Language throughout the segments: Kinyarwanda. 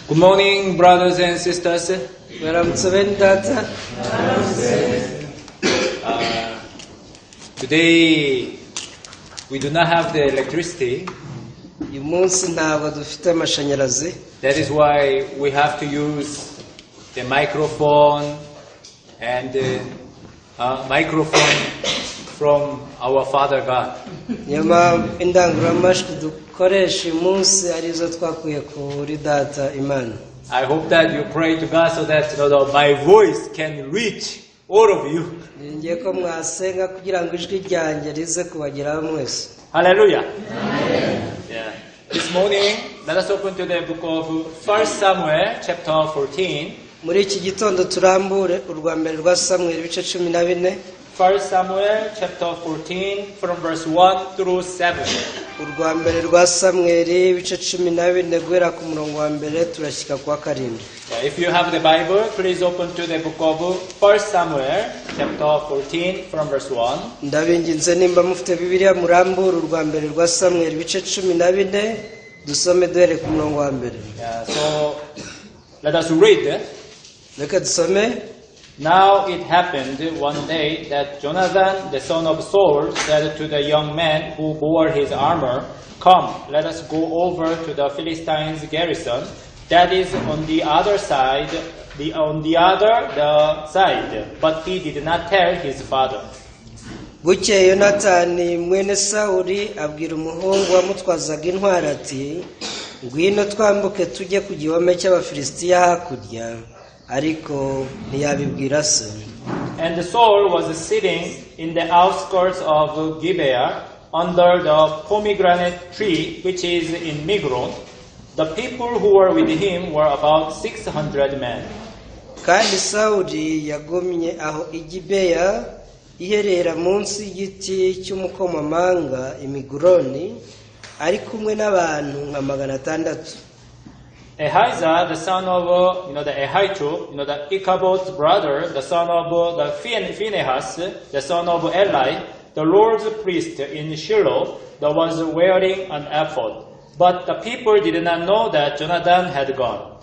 Good morning, brothers and sisters. Mwaramutse bene data. Today, we do not have the electricity. Uyu munsi ntabwo dufite amashanyarazi. That is why we have to use the microphone and the microphone from our Father God. Niyo mpamvu indangururamajwi dukoresha uyu munsi arizo twakuye kuri Data Imana. I hope that you pray to God so that my voice can reach all of you. Ngiye ko mwasenga kugira ngo ijwi ryanjye rize kubageraho mwese. Hallelujah. Yeah. This morning, let us open to the book of 1 Samuel, chapter 14. Muri iki gitondo turambure urwa mbere rwa Samweli ibice 14. 1 Samuel chapter 14 from verse 1 through 7. Urwa mbere rwa Samweli ibice 14 guhera ku murongo wa mbere turashyika ku wa karindwi. Yeah, if you have the Bible, please open to the book of 1 Samuel chapter 14 from verse 1. Ndabinginze nimba mufite Bibiliya murambure urwa mbere rwa Samweli ibice 14 dusome duhere ku murongo wa mbere. Yeah, so let us read. Reka dusome. Now it happened one day that Jonathan, the son of Saul, said to the young man who bore his armor, "Come, let us go over to the Philistines' garrison, that is on the other side, the, on the other the side." But he did not tell his father. Bukeye Yonatani mwene Sawuli abwira umuhungu wamutwazaga intwaro ati: "Ngwino twambuke tujye ku gihome cy'Abafilisitiya hakurya." Ariko ntiyabibwira se. And Saul was sitting in the outskirts of Gibeah under the pomegranate tree which is in Migron. The people who were with him were about 600 men. Kandi Sawuli yagumye aho i Gibeya iherera munsi y'igiti cy'umukomamanga i Miguroni ari kumwe n'abantu nka 600. Ahijah, the son of the Ahitub, the Ichabod's brother, the son of the Phinehas, the son of Eli, the Lord's priest in Shiloh, that was wearing an ephod. But the people did not know that Jonathan had gone.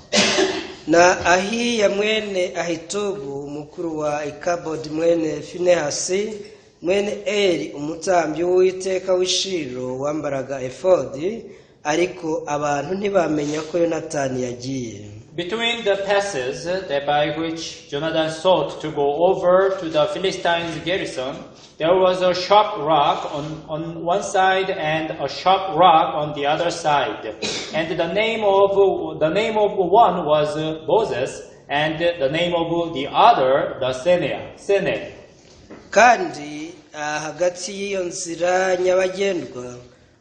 Na Ahiya mwene Ahitubu mukuru wa Ikabodi mwene Finehasi mwene Eli umutambyi w'Uwiteka w'i Shilo wambaraga efodi, ariko abantu ntibamenya ko Yonatani yagiye. Between the passes that by which Jonathan sought to go over to the Philistines' garrison, there was a sharp rock on one side and a sharp rock on the other side. And the name of one was Bozez, and the name of the other the Seneh. Seneh. Kandi hagati y'iyo nzira nyabagendwa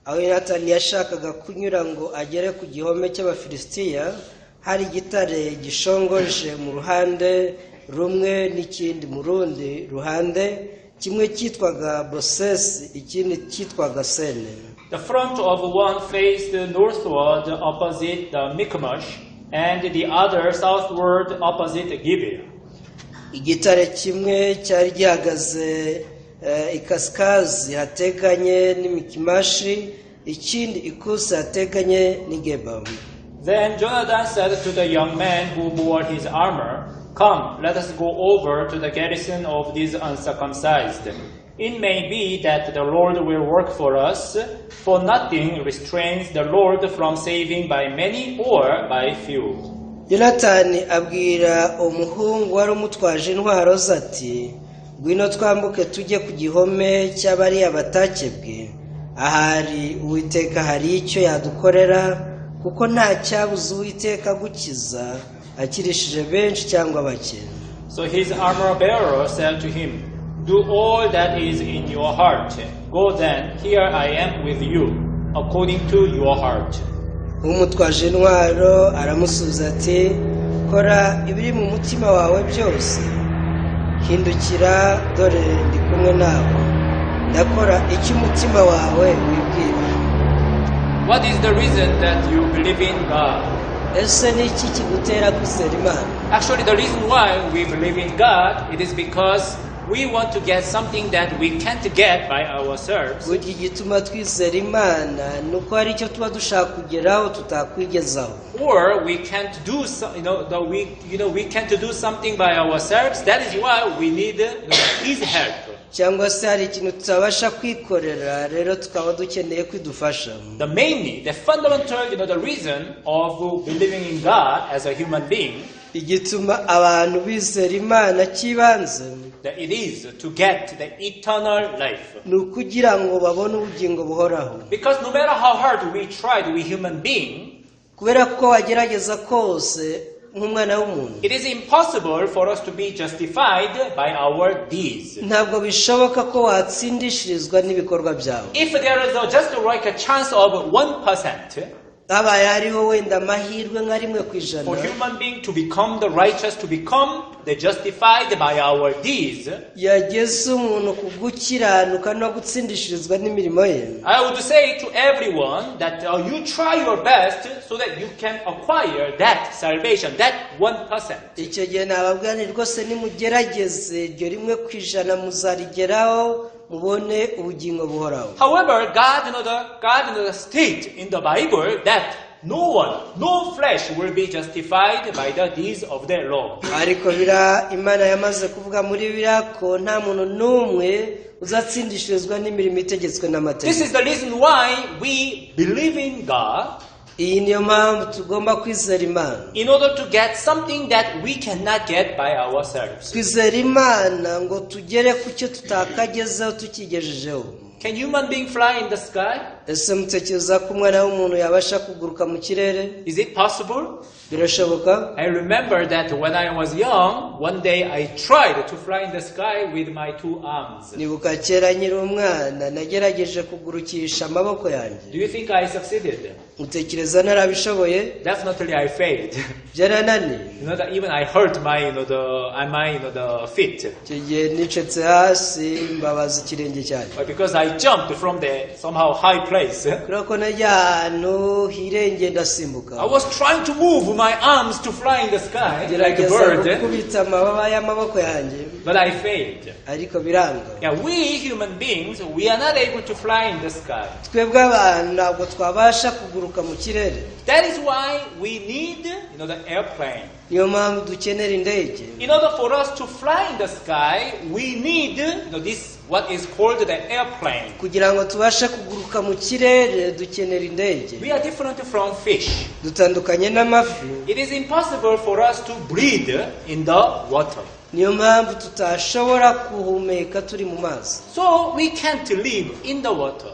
aho Yonatani yashakaga kunyura ngo agere ku gihome cy'Abafilisitiya hari igitare gishongoje mu ruhande rumwe n'ikindi mu rundi ruhande, kimwe cyitwaga Bosesi ikindi cyitwaga Sene. The front of one faced northward opposite the Michmash, and the other southward opposite Gibeah. Igitare kimwe cyari gihagaze ikasikazi hateganye n'Imikimashi, ikindi ikusi hateganye n'Igeba. Then Jonathan said to the young man who bore his armor, "Come, let us go over to the garrison of these uncircumcised. It may be that the Lord will work for us, for nothing restrains the Lord from saving by many or by few." Yonatani abwira umuhungu wari umutwaje intwaro ze ati: "Ngwino twambuke tujye ku gihome cy'abariya batakebwe. Ahari Uwiteka hari icyo yadukorera, kuko nta cyabuza Uwiteka gukiza akirishije benshi cyangwa bake." So his armor bearer said to him, "Do all that is in your heart. Go then, here I am with you, according to your heart." Umutwaje intwaro aramusubiza ati: "Kora ibiri mu mutima wawe byose. Hindukira, dore ndi kumwe nawe, ndakora icyo umutima wawe wibwira." What is the reason that you believe in God? Ese ni iki kigutera kwizera Imana? Actually, the reason why we believe in God, it is because We want to get something that we can't get by ourselves. Burya igituma twizera Imana ni uko hari icyo tuba dushaka kugeraho tutakwigezaho. Or we can't do so, you know the, we you know we can't do something by ourselves. That is why we need His help. Cyangwa se hari ikintu tutabasha kwikorera, rero tukaba dukeneye kwidufasha. The mainly, the fundamental, the reason of believing in God as a human being, Igituma abantu bizera Imana cy'ibanze that it is to get the eternal life. Ni ukugira ngo babone ubugingo buhoraho. Because no matter how hard we tried, we human being, Kubera ko wagerageza kose nk'umwana w'umuntu, it is impossible for us to be justified by our deeds. Ntabwo bishoboka ko watsindishirizwa n'ibikorwa byawe. If there is just like a chance of 1% Habaye hariho wenda amahirwe nka 1% for human being to become the righteous, to become the justified by our deeds, yageze umuntu ku gukiranuka no gutsindishirizwa n'imirimo ye, I would say to everyone that you try your best so that you can acquire that salvation, that 1%. Icyo gihe nababwira nti rwose nimugerageze iryo 1% muzarigeraho mubone ubugingo buhoraho. However, God state in the Bible that no one, no flesh will be justified by the deeds of the law. Ariko bira Imana yamaze kuvuga muri biriya ko nta muntu n'umwe uzatsindishirizwa n'imirimo itegetswe This n'amategeko. Is the reason why we believe in God Iyi niyo mpamvu tugomba kwizera Imana in order to get something that we cannot get by ourselves. Twizera Imana ngo tugere ku cyo tutakagezeho tukigejejeho. Can human being fly in the sky? Ese mutekereza ko umwana w'umuntu yabasha kuguruka mu kirere? Is it possible? Birashoboka? I remember that when I was young, one day I tried to fly in the sky with my two arms. Nibuka kera nkiri umwana nagerageje kugurukisha amaboko yanjye. Do you think I succeeded? Mutekereza narabishoboye? Definitely I failed. Byarananiye. That even I hurt my, you know, the, my, you know, the feet. Icyo gihe nicetse hasi mbabaza ikirenge cyanjye. But because I jumped from the somehow high place, Kubera ko najya ahantu hirengeye ndasimbuka. I was trying to move my arms to fly in the sky like a Gerageza bird, gukubita amababa y'amaboko yanjye, but I failed. Ariko biranga. Yeah, we human beings, we are not able to fly in the sky. Twebwe abantu ntabwo twabasha kuguruka mu kirere. That is why we need the airplane. Niyo mpamvu dukenera indege. In order for us to fly in the sky, we need this what is called the airplane. Kugira ngo tubashe kuguruka mu kirere dukenera indege. We are different from fish. Dutandukanye n'amafi. It is impossible for us to breathe in the water. Niyo mpamvu tutashobora guhumeka turi mu mazi. So we can't live in the water.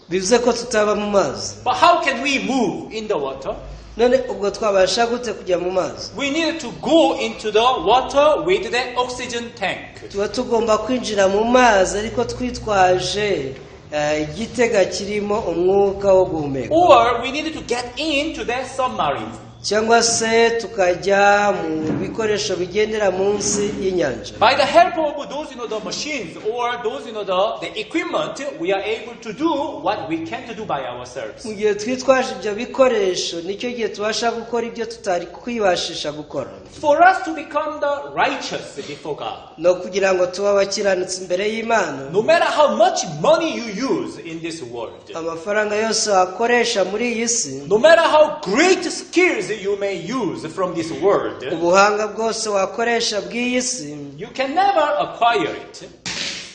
Bivuze ko tutaba mu mazi. But how can we move in the water? None ubwo twabasha gute kujya mu mazi? We need to go into the water with the oxygen tank. Tuba tugomba kwinjira mu mazi ariko twitwaje eh, igitega kirimo umwuka wo guhumeka. Or we need to get into the submarine. Cyangwa se tukajya mu bikoresho bigendera munsi y'inyanja. By the help of those the machines or those the equipment, we are able to do what we can't do by ourselves. Mu gihe twitwaje ibyo bikoresho nicyo gihe tubasha gukora ibyo tutari kwibashisha gukora. For us to become the righteous before God, No kugira ngo tube abakiranutsi imbere y'Imana, no matter how much money you use in this world, amafaranga yose wakoresha muri iyi si, no matter how great skills you may use from this world, ubuhanga bwose wakoresha bw'iyi si, you can never acquire it.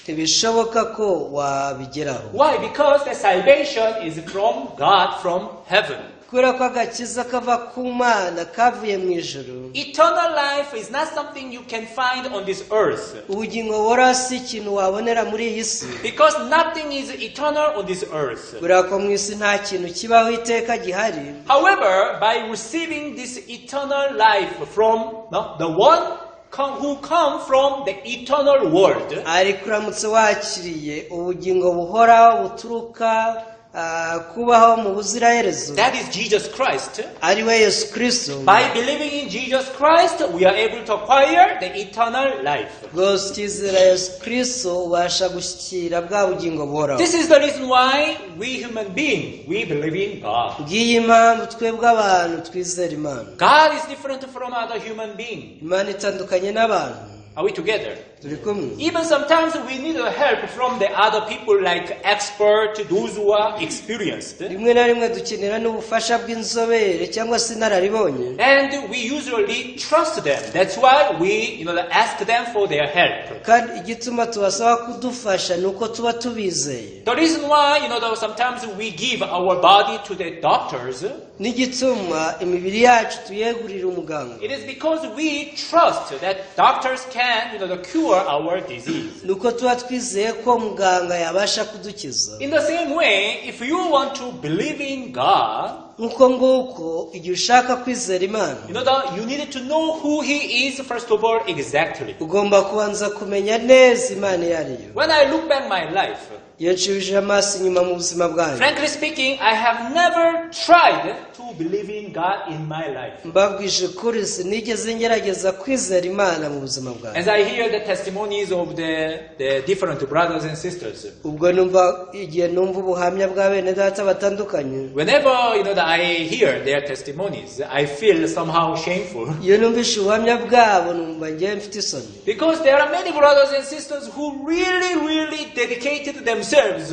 Ntibishoboka ko wabigeraho. Why? Because the salvation is from God, from heaven. Kubera ko agakiza kava ku Mana kavuye mu ijuru. Eternal life is not something you can find on this earth. Ubugingo buhoraho si ikintu wabonera muri iyi si. Because nothing is eternal on this earth. Kubera ko mu isi nta kintu kibaho iteka gihari. However, by receiving this eternal life from, no, the one who come from the eternal world, Ariko uramutse wakiriye ubugingo buhoraho buturuka ah, kubaho mu buziraherezo, that is Jesus Christ. Ari we Yesu Kirisito, By believing in Jesus Christ, we are able to acquire the eternal life. Rwose ukizera Yesu Kirisito ubasha gushyikira bwa bugingo buhoraho. This is the reason why we human beings, we believe in God. Ngiyi impamvu twebwe abantu twizera Imana. God is different from other human beings. Imana itandukanye n'abantu. Are we together? Turi kumwe? Even sometimes we need the help from the other people like expert, those who are experienced. Rimwe na rimwe dukenera n'ubufasha bw'inzobere cyangwa se inararibonye. And we usually trust them. That's why we ask them for their help. Kandi igituma tubasaba kudufasha ni uko tuba tubizeye. The reason why though sometimes we give our body to the doctors, N'igituma imibiri yacu tuyegurira umuganga, it is because we trust that doctors can cure our disease. ni uko tuba twizeye ko muganga yabasha kudukiza. In the same way, if you want to believe in God, Nk'uko nguko igihe ushaka kwizera Imana, that you need to know who He is first of all exactly. ugomba kubanza kumenya neza Imana iyo ari yo. When I look back my life, Iyo nshubije amaso inyuma mu buzima bwanjye, frankly speaking, I have never tried to believe in God in my life. Mbabwije ukuri sinigeze ngerageza kwizera Imana mu buzima bwanjye. As I hear the testimonies of the different brothers and sisters, Ubwo numva igihe numva ubuhamya bwa bene data batandukanye, whenever that I hear their testimonies, I feel somehow shameful. Iyo numvishe ubuhamya bwabo numva ngewe mfite isoni. Because there are many brothers and sisters who really, really dedicated themselves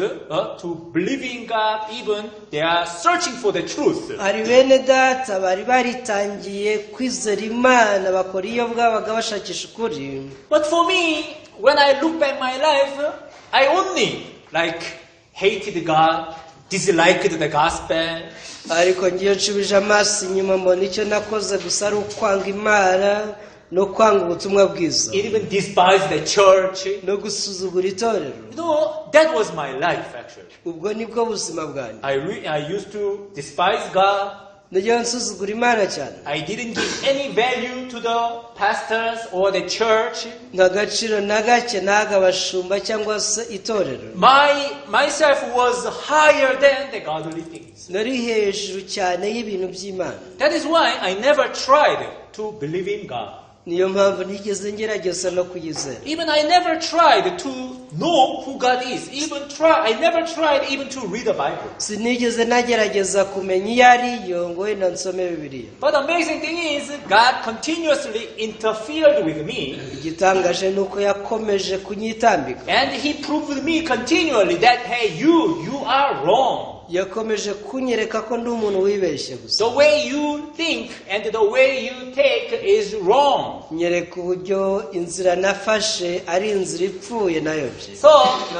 to believing God, even they are searching for the truth. Hari bene data bari baritangiye kwizera Imana bakora iyo bwabaga bashakisha ukuri. But for me, when I look back my life, I only like hated God, disliked the gospel. Ariko ngiyo nshubije amaso inyuma mbona icyo nakoze gusa ari ukwanga Imana no kwanga ubutumwa bwiza, Even despised the church. No gusuzugura itorero. That was my life actually. Ubwo nibwo buzima bwanjye. I used to despise God. Najyaga nsuzugura Imana cyane. I didn't give any value to the pastors or the church. Nta gaciro na gake nahaga abashumba cyangwa se itorero. Myself was higher than the godly things. Nari hejuru cyane y'ibintu by'Imana. That is why I never tried to believe in God. Niyo mpamvu ntigeze ngerageza no kuyizera. Even I never tried to know who God is. I never tried even to read the Bible. Sinigeze nagerageza kumenya iyo ari yo ngo wenda nsome Bibiliya. But amazing thing is, God continuously interfered with me, Igitangaje ni uko yakomeje kunyitambika. And He proved me continually that, hey, you are wrong. Yakomeje kunyereka ko ndi umuntu wibeshye gusa. The way you think and the way you take is wrong. Nyereka uburyo inzira nafashe ari inzira ipfuye nayobye. So,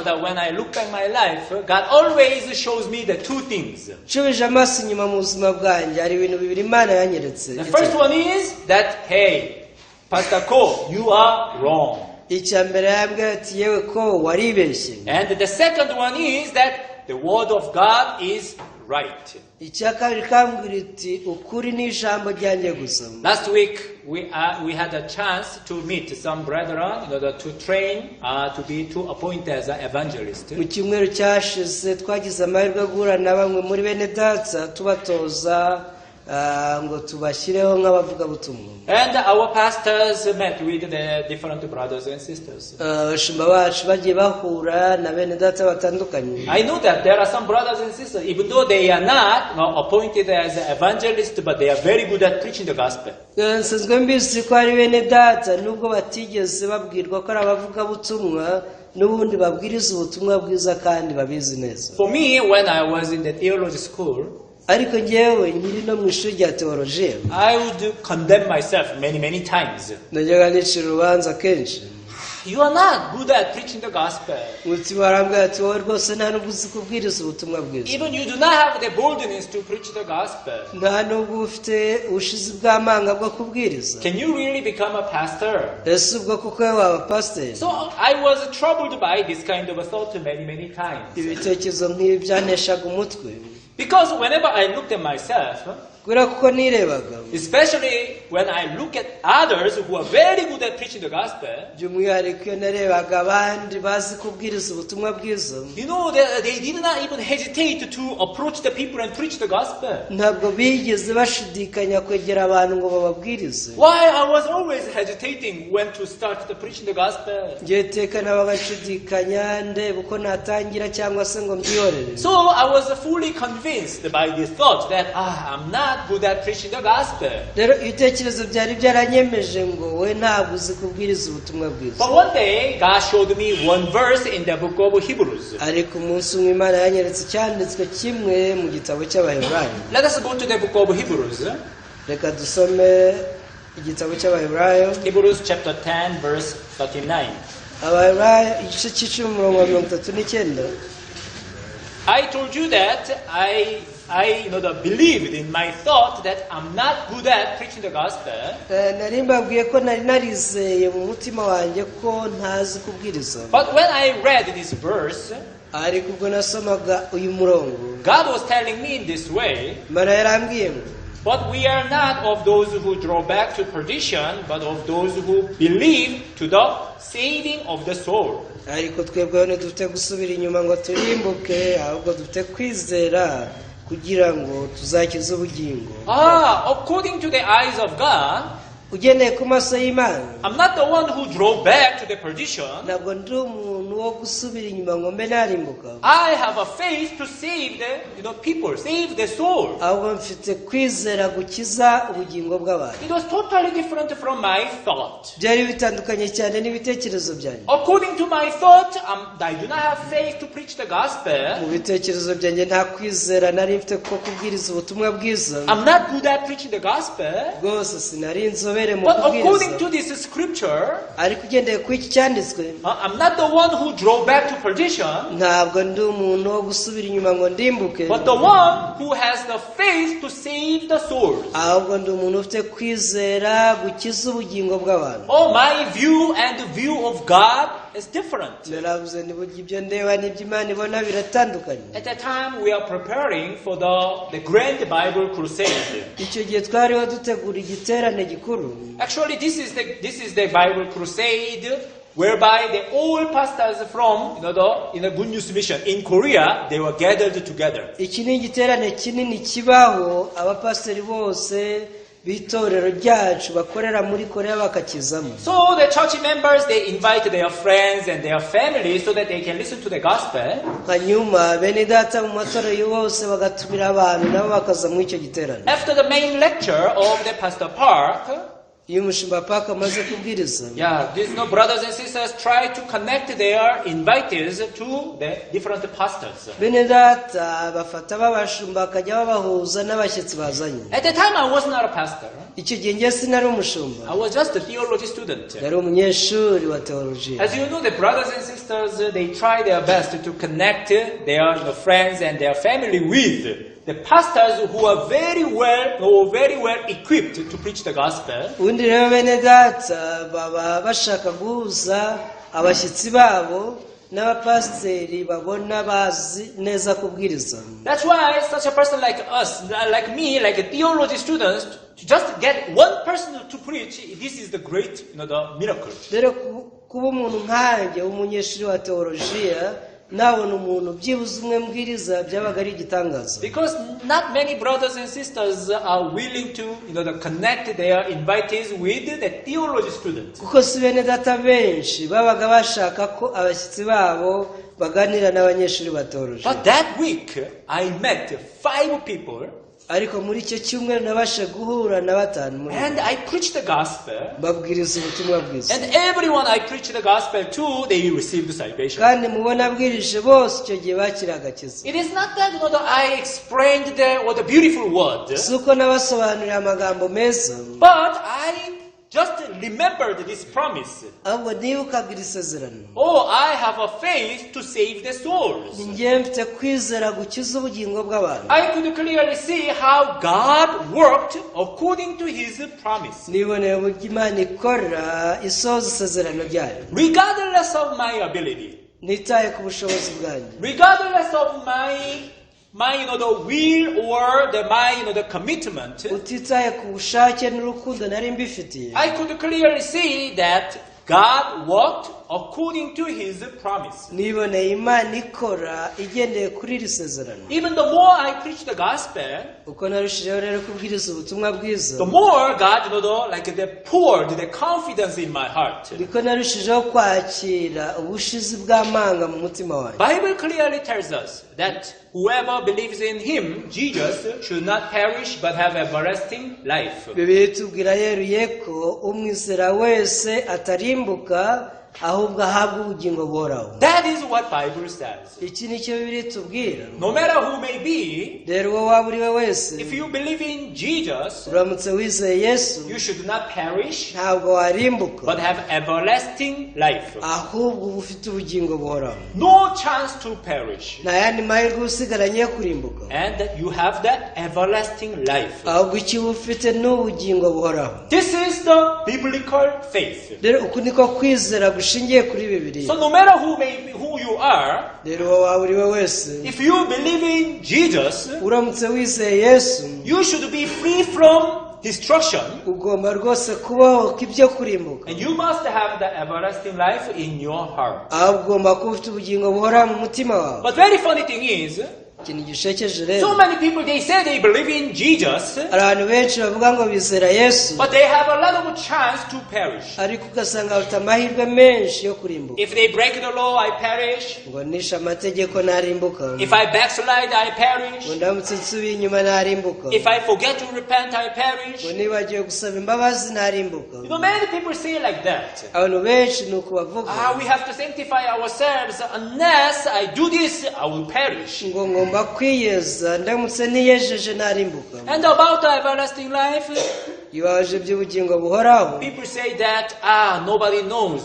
that when I look back my life, God always shows me the two things. Nshubije amaso inyuma mu buzima bwanjye hari ibintu bibiri Imana yanyeretse. The first one is that, hey, Pastor Ko, you are wrong. Icya mbere yambwiye ati yewe ko waribeshye. And the second one is that the word of God is right. Icya kabiri kambwira iti ukuri ni ijambo ryanjye gusa. Last week we had a chance to meet some brethren in order to train to be to appoint as an evangelist. Mu cyumweru cyashize twagize amahirwe yo guhura na bamwe muri bene data tubatoza ah, ngo tubashyireho nk'abavugabutumwa. And our pastors met with the different brothers and sisters. Ah, abashumba bacu bagiye bahura na bene data batandukanye. I know that there are some brothers and sisters, even though they are not appointed as evangelists, but they are very good at preaching the gospel. Eh, nsanzwe mbizi ko hari bene data nubwo batigeze babwirwa ko ari abavugabutumwa n'ubundi babwiriza ubutumwa bwiza kandi babizi neza. For me, when I was in the theology school, Ariko ngewe nkiri no mu ishuri rya teolojiya, I would condemn myself many, many times. Najyaga nicira urubanza kenshi. You are not good at preaching the gospel. Umutima warambwira ati wowe rwose nta nubwo uzi kubwiriza ubutumwa bwiza. Even you do not have the boldness to preach the gospel. Nta nubwo ufite ubushizi bw'amanga bwo kubwiriza. Can you really become a pastor? Ese ubwo kuko wowe waba pasiteri? So I was troubled by this kind of a thought many, many times. Ibitekerezo nk'ibi byanteshaga umutwe. Because whenever I looked at myself, Kubera kuko nirebaga, especially when I look at others who are very good at preaching the gospel, by'umwihariko iyo narebaga abandi bazi kubwiriza ubutumwa bwiza, they did not even hesitate to approach the people and preach the gospel. Ntabwo bigeze bashidikanya kwegera abantu ngo bababwirize. Why I was always hesitating when to start the preaching the gospel. Ngewe iteka nabaga nshidikanya ndeba uko natangira cyangwa se ngo mbyihorere. So I was fully convinced by this thought that I'm not good at preaching the gospel. gospel. Rero ibitekerezo byari byaranyemeje ngo we ntabwo uzi kubwiriza ubutumwa bwiza. But one day, God showed me one verse in the book of Hebrews. Ariko umunsi umwe Imana yanyeretse icyanditswe kimwe mu gitabo cy'Abaheburayo. Let us go to the book of Hebrews. Reka dusome igitabo cy'Abaheburayo. Hebrews chapter 10, verse 39. Abaheburayo igice cy'icumi umurongo wa 39. I told you that I believed in my thought that I'm not good at preaching the gospel. Nari mbabwiye ko nari narizeye mu mutima wanjye ko ntazi kubwiriza. But when I read this verse, Ariko ubwo nasomaga uyu murongo, God was telling me in this way, Imana yarambwiye ngo, "But we are not of those who draw back to perdition, but of those who believe to the saving of the soul." Ariko twebweho ntidufite gusubira inyuma ngo turimbuke, ahubwo dufite kwizera kugira ngo tuzakize ubugingo. Ah, according to the eyes of God, Ugendeye ku maso y'Imana, I'm not the one who draw back to the perdition. ntabwo ndi umuntu wo gusubira inyuma ngo mbe narimbuka. I have a faith to save the people, save the soul. Ahubwo mfite kwizera gukiza ubugingo bw'abantu. It was totally different from my thought. Byari bitandukanye cyane n'ibitekerezo byanjye. According to my thought, I do not have faith to preach the gospel. Mu bitekerezo byanjye nta kwizera nari mfite ko kubwiriza ubutumwa bwiza. I'm not good at preaching the gospel. Rwose sinari inzobere mu But according kubwiriza. To this scripture, Ariko ugendeye kuri iki cyanditswe, I'm not the one who drove back to perdition, ntabwo ndi umuntu wo gusubira inyuma ngo ndimbuke, but the one who has the faith to save the souls. Ahubwo ndi umuntu ufite kwizera gukiza ubugingo bw'abantu. Oh, my view and the view of God is different. Naravuze ni burya ibyo ndeba n'ibyo Imana ibona biratandukanye. At that time, we are preparing for the Grand Bible Crusade. Icyo gihe twariho dutegura igiterane gikuru. Actually, this is the Bible Crusade whereby the all pastors from the in the Good News Mission in Korea, they were gathered together. Iki ni igiterane kinini kibaho abapasiteri bose b'itorero ryacu bakorera muri Korea bakakizamo. So the church members, they invite their friends and their families so that they can listen to the gospel. Hanyuma bene data mu matorero bose bagatumira abantu nabo bakaza muri icyo giterane. After the main lecture of the Pastor Park, Iyo umushumba Park amaze kubwiriza, yeah, these brothers and sisters try to connect their invitees to the different pastors. Bene data bafata babashumba bakajya babahuza n'abashyitsi bazanye. At the time, I was not a pastor. Icyo gihe njye sinari umushumba. I was just a theology student. Yari umunyeshuri wa teolojiya. As you know, the brothers and sisters, they try their best to connect their friends and their family with the pastors who are very well or very well equipped to preach the gospel. Ubundi rero bene data baba bashaka guhuza abashyitsi babo n'abapasiteri babona bazi neza kubwiriza. That's why such a person like us, like me, like a theology students, to just get one person to preach, this is the great, the miracle. Rero kuba umuntu nkanjye w'umunyeshuri wa teolojiya nabona umuntu byibuze umwe mbwiriza byabaga ari igitangaza. Because not many brothers and sisters are willing to connect their invitees with the theology students. Kuko si bene data benshi babaga bashaka ko abashyitsi babo baganira n'abanyeshuri ba teolojiya. But that week, I met five people Ariko muri icyo cyumweru nabashe guhura na batanu muri bo. And I preached the gospel. Mbabwiriza ubutumwa bwiza. And everyone I preached the gospel to, they received salvation. Kandi mu bo nabwirije bose icyo gihe bakira agakiza. It is not that I explained the, or the beautiful word, Si uko nabasobanuriye amagambo meza, but I just remembered this promise. Ahubwo nibukaga iri sezerano. Oh, I have a faith to save the souls. Njye mfite kwizera gukiza ubugingo bw'abantu. I could clearly see how God worked according to his promise. Niboneye uburyo Imana ikora isohoza isezerano ryayo. Regardless of my ability, Nitaye ku bushobozi bwanjye, regardless of my the will or the my the commitment, utitaye ku bushake n'urukundo nari mbifitiye, I could clearly see that God worked according to His promise. Niboneye Imana ikora igendeye kuri iri sezerano. Even the more I preach the gospel, Uko narushijeho rero kubwiriza ubutumwa bwiza, the more God, like they poured the confidence in my heart. Niko narushijeho kwakira ubushizi bw'amanga mu mutima wanjye. Bible clearly tells us that whoever believes in Him, Jesus, should not perish but have everlasting life. Bibiliya itubwira yeruye ko umwizera wese atarimbuka ahubwo ahabwa ubugingo buhoraho. That is what Bible says. Iki ni cyo Bibiliya itubwira. No matter who may be, Rero uwo waba uri we wese, if you believe in Jesus, uramutse wizeye Yesu, you should not perish ntabwo warimbuka, but have everlasting life. Ahubwo uba ufite ubugingo buhoraho. No chance to perish. Nta yandi mahirwe usigaranye yo kurimbuka, And you have that everlasting life. Ahubwo icyo uba ufite ni ubugingo buhoraho. This is the biblical faith. Rero uku niko kwizera gushingiye kuri Bibiliya. So no matter who may be, who you are, Rero uwo waba uri we wese, if you believe in Jesus, uramutse wizeye Yesu, you should be free from destruction ugomba rwose kubohoka ibyo kurimbuka, and you must have the everlasting life in your heart. Ahubwo ugomba kuba ufite ubugingo buhoraho mu mutima wawe. But very funny thing is, Ikintu gishekeje rero, so many people, they say they believe in Jesus, hari abantu benshi bavuga ngo bizera Yesu, but they have a lot of chance to perish. Ariko ugasanga bafite amahirwe menshi yo kurimbuka. If they break the law, I perish. Ngo nishe amategeko narimbuka. If I backslide, I perish. Ngo ndamutse nsubiye inyuma narimbuka. If I forget to repent, I perish. Ngo nibagiwe gusaba imbabazi narimbuka. Many people say like that. Abantu benshi ni uko bavuga. Ah, we have to sanctify ourselves. Unless I do this, I will perish. Ngo ngomba kwiyeza ndamutse ntiyejeje narimbuka. And about the everlasting life, Ibabaje by'ubugingo buhoraho, people say that, nobody knows.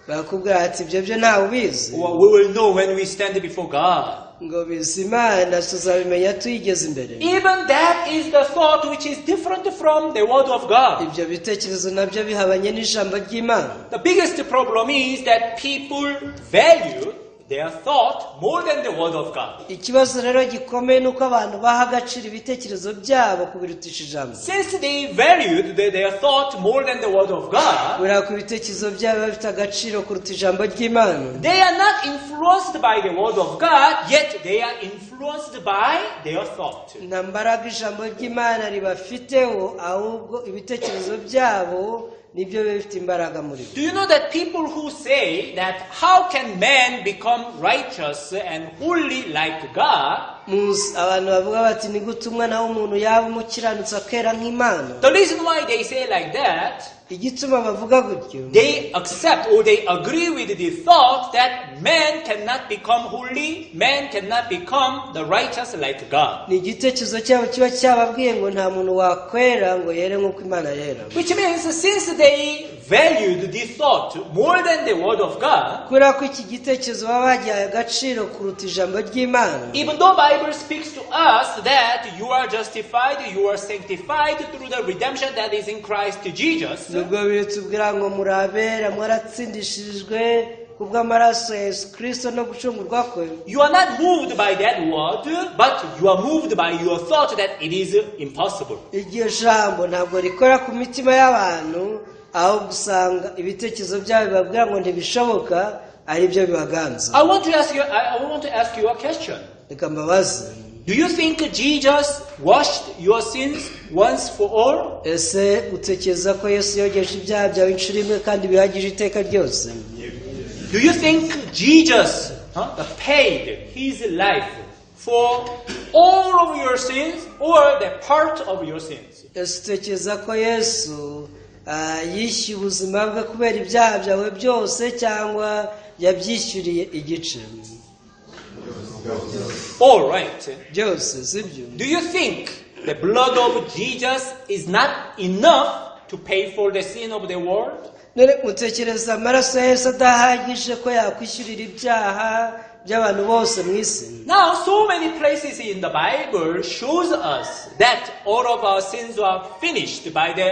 Barakubwira ati ibyo byo ntawe ubizi. Well, we will know when we stand before God. Ngo bizi Imana tuzabimenya tuyigeze imbere. Even that is the thought which is different from the word of God. Ibyo bitekerezo nabyo bihabanye n'ijambo ry'Imana. The biggest problem is that people value their thought more than the word of God. Ikibazo rero gikomeye ni uko abantu baha agaciro ibitekerezo byabo kubirutisha ijambo. Since they valued their thought more than the word of God, Kubera ko ibitekerezo byabo biba bifite agaciro kuruta ijambo ry'Imana, they are not influenced by the word of God, yet they are influenced by their thought. Nta mbaraga ijambo ry'Imana ribafiteho ahubwo ibitekerezo byabo nibyo biba bifite imbaraga muri bo. Do you know that people who say that how can man become righteous and holy like God? Muzi abantu bavuga bati ni gute umwana w'umuntu yaba umukiranutsi akera nk'Imana? The reason why they say like that, Igituma bavuga gutyo, they accept or they agree with the thought that man cannot become holy, man cannot become the righteous like God. Ni igitekerezo cyabo kiba cyababwiye ngo nta muntu wakwera ngo yere nk'uko Imana yera. Which means since they valued the thought more than the word of God, Kubera ko iki gitekerezo baba bagihaye agaciro kuruta ijambo ry'Imana, even though Bible speaks to us that you are justified, you are sanctified through the redemption that is in Christ Jesus, nubwo bitubwira ngo murabera mwaratsindishirijwe kubw'amaraso ya Yesu Kristo no gucungurwa kwe, you are not moved by that word, but you are moved by your thought that it is impossible. Iryo jambo ntabwo rikora ku mitima y'abantu ahubwo usanga ibitekerezo byabo bibabwira ngo ntibishoboka ari byo bibaganza. I want to ask you a question. Reka mbabaze. Do you think Jesus washed your sins once for all? Ese utekereza ko Yesu yogeje ibyaha byawe inshuro imwe kandi bihagije iteka ryose? Do you think Jesus paid his life for all of your sins or the part of your sins? Ese utekereza ko Yesu yishyuye ubuzima bwe kubera ibyaha byawe byose cyangwa yabyishyuriye igice? All right. Byose sibyo? Do you think the blood of Jesus is not enough to pay for the sin of the world? None mutekereza amaraso ya Yesu adahagije ko yakwishyurira ibyaha by'abantu bose mu isi? Now, so many places in the Bible shows us that all of our sins are finished by the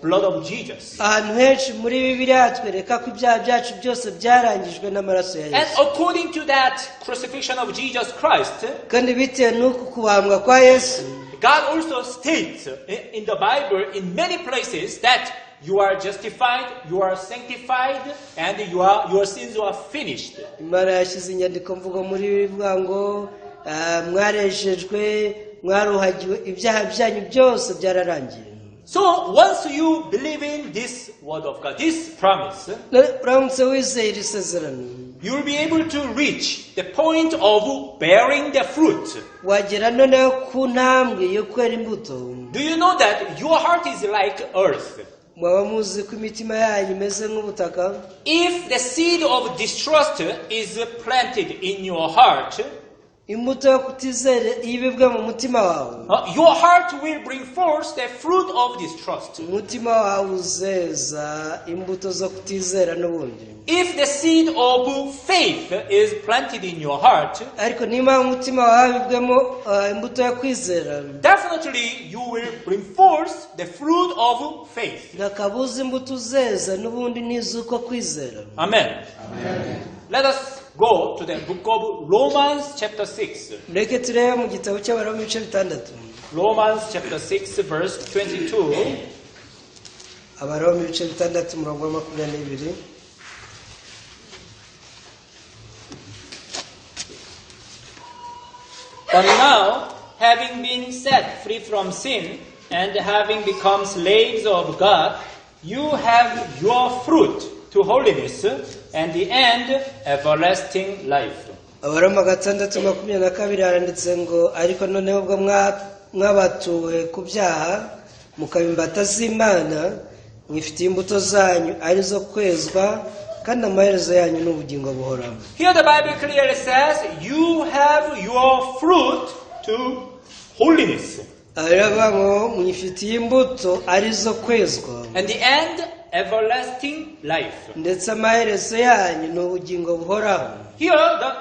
blood of Jesus. Ahantu henshi muri Bibiliya hatwereka ko ibyaha byacu byose byarangijwe n'amaraso ya And Yesu. According to that crucifixion of Jesus Christ, Kandi bitewe n'uku kubambwa kwa Yesu, God also states in the Bible in many places that you are justified, you are sanctified, and your sins are finished. Imana yashyize inyandiko mvugo muri Bibiliya ivuga ngo ah, mwarejejwe, mwaruhagiwe, ibyaha byanyu byose byararangiye. So once you believe in this word of God, this promise, None uramutse wizeye iri sezerano, you will be able to reach the point of bearing the fruit. Wagera noneho ku ntambwe yo kwera imbuto. Do you know that your heart is like earth? Mwaba muzi ko imitima yanyu imeze nk'ubutaka? If the seed of distrust is planted in your heart, Imbuto yo kutizera iyo ibibwe mu mutima wawe, your heart will bring forth the fruit of distrust. Umutima wawe uzeza imbuto zo kutizera n'ubundi. If the seed of faith is planted in your heart, Ariko niba umutima wawe wabibwemo imbuto yo kwizera, definitely you will bring forth the fruit of faith. Nta kabuza imbuto uzeza n'ubundi ni iz'uko kwizera. Amen. Let us go to the book of Romans, chapter 6. Mureke turebe mu gitabo cy'Abaroma ibice 6. Romans chapter 6, verse 22. Abaroma ibice 6, umurongo wa 22. But now, having been set free from sin and having become slaves of God, you have your fruit to holiness and the end, everlasting life. Abaroma 6:22 haranditse ngo ariko noneho ubwo mwabatuwe ku byaha mukaba imbata z'Imana, mwifitiye imbuto zanyu arizo kwezwa, kandi amaherezo yanyu ni ubugingo buhoraho. Here the Bible clearly says you have your fruit to holiness Aha rero bavuga ngo mwifitiye imbuto arizo kwezwa, and the end, everlasting life. Ndetse amaherezo yanyu ni ubugingo buhoraho. Here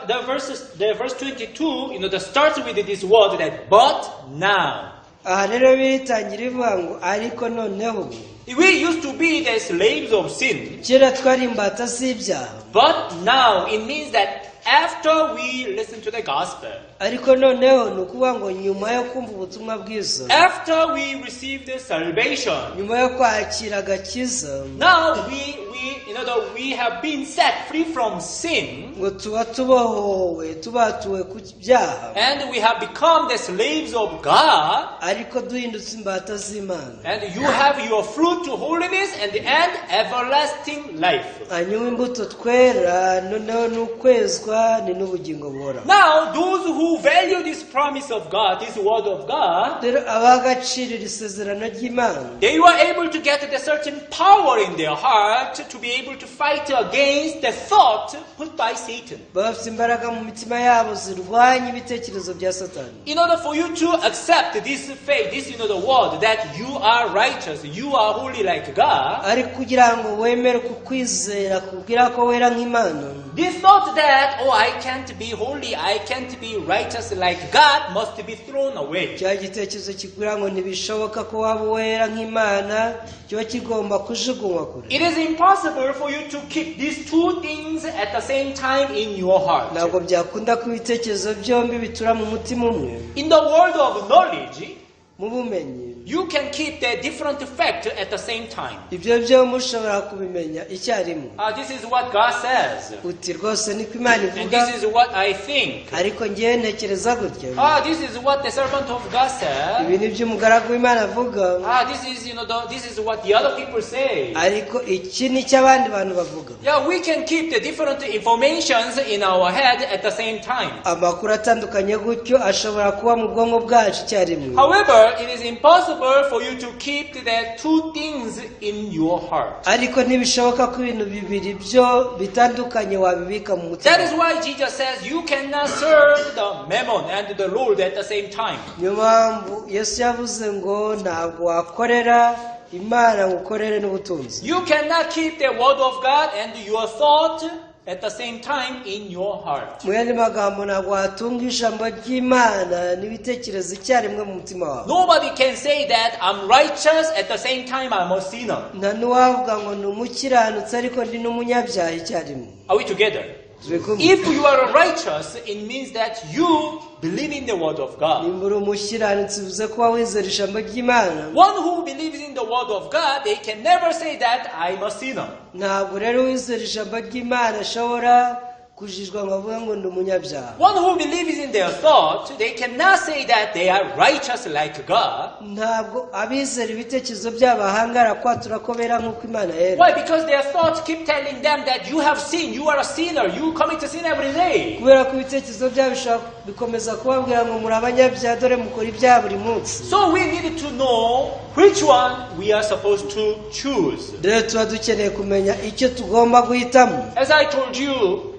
the verse 22, that starts with this word that "but now." Aha rero bitangira ivuga ngo ariko noneho ubu. We used to be the slaves of sin. Kera twari imbata z'ibyaha. But now it means that after we listen to the gospel, Ariko noneho ni ukuvuga ngo nyuma yo kumva ubutumwa bwiza, after we receive the salvation, nyuma yo kwakira agakiza, now we you know that we have been set free from sin ngo tuba tubohowe, tubatuwe ku byaha, and we have become the slaves of God, ariko duhindutse imbata z'Imana, and you have your fruit to holiness and the end, everlasting life. Hanyuma imbuto twera noneho ni ukwezwa ni n'ubugingo buhoraho. Now those who value this promise of God, this word of God, Rero abaha agaciro iri sezerano ry'Imana, they were able to get the certain power in their heart to be able to fight against the thought put by Satan. Baba bafite imbaraga mu mitima yabo zirwanya ibitekerezo bya Satani. In order for you to accept this faith, this the word that you are righteous, you are holy like God, Ariko kugira ngo wemere kukwizera kubwira ko wera nk'Imana, this thought that, "Oh, I can't be holy, I can't be righteous like God," must be thrown away. Cya gitekerezo kikubwira ngo ntibishoboka ko waba uwera nk'Imana kiba kigomba kujugunywa kure. It is impossible for you to keep these two things at the same time in your heart. Ntabwo byakunda ko ibitekerezo byombi bitura mu mutima umwe. In the world of knowledge, Mu bumenyi, you can keep the different fact at the same time. Ibyo byombi ushobora kubimenya icyarimwe. This is what God says, Uti rwose niko Imana and ivuga, this is what I think. Ariko ngewe ntekereza gutya. This is what the servant of God said. Ibi ni byo umugaragu w'Imana avuga. This is you know the, this is what the other people say. Ariko iki ni cyo abandi bantu bavuga. Yeah, we can keep the different informations in our head at the same time. Amakuru atandukanye gutyo ashobora kuba mu bwonko bwacu icyarimwe. However, it is impossible for you to keep the two things in your heart. Ariko ntibishoboka ko ibintu bibiri byo bitandukanye wabibika mu mutima. That is why Jesus says you cannot serve the mammon and the Lord at the same time. Niyo mpamvu Yesu yavuze ngo ntabwo wakorera Imana ngo ukorere n'ubutunzi. You cannot keep the word of God and your thought at the same time in your heart. Mu yandi magambo, ntabwo watunga ijambo ry'Imana n'ibitekerezo icyarimwe mu mutima wawe. Nobody can say that I'm righteous at the same time I'm a sinner. Nta n'uwavuga ngo ni umukiranutsi ariko ndi n'umunyabyaha icyarimwe. Are we together? Turi kumwe? If you are righteous, it means that you believe in the word of God. Nimba uri umukiranutsi, bivuze kuba wizera ijambo ry'Imana. One who believes in the word of God, they can never say that I'm a sinner. Ntabwo rero wizera ijambo ry'Imana ashobora kujijwa ngo avuge ngo ndi umunyabyaha. One who believes in their thought, they cannot say that they are righteous like God. Ntabwo abizera ibitekerezo byabo bahangara kwatura ko bera nk'uko Imana yera. Why? Because their thoughts keep telling them that you have sinned, you are a sinner, you commit a sin every day. Kubera ko ibitekerezo byabo bishobora bikomeza kubabwira ngo muri abanyabyaha, dore mukora ibyaha buri munsi. So we need to know which one we are supposed to choose. Rero tuba dukeneye kumenya icyo tugomba guhitamo. As I told you,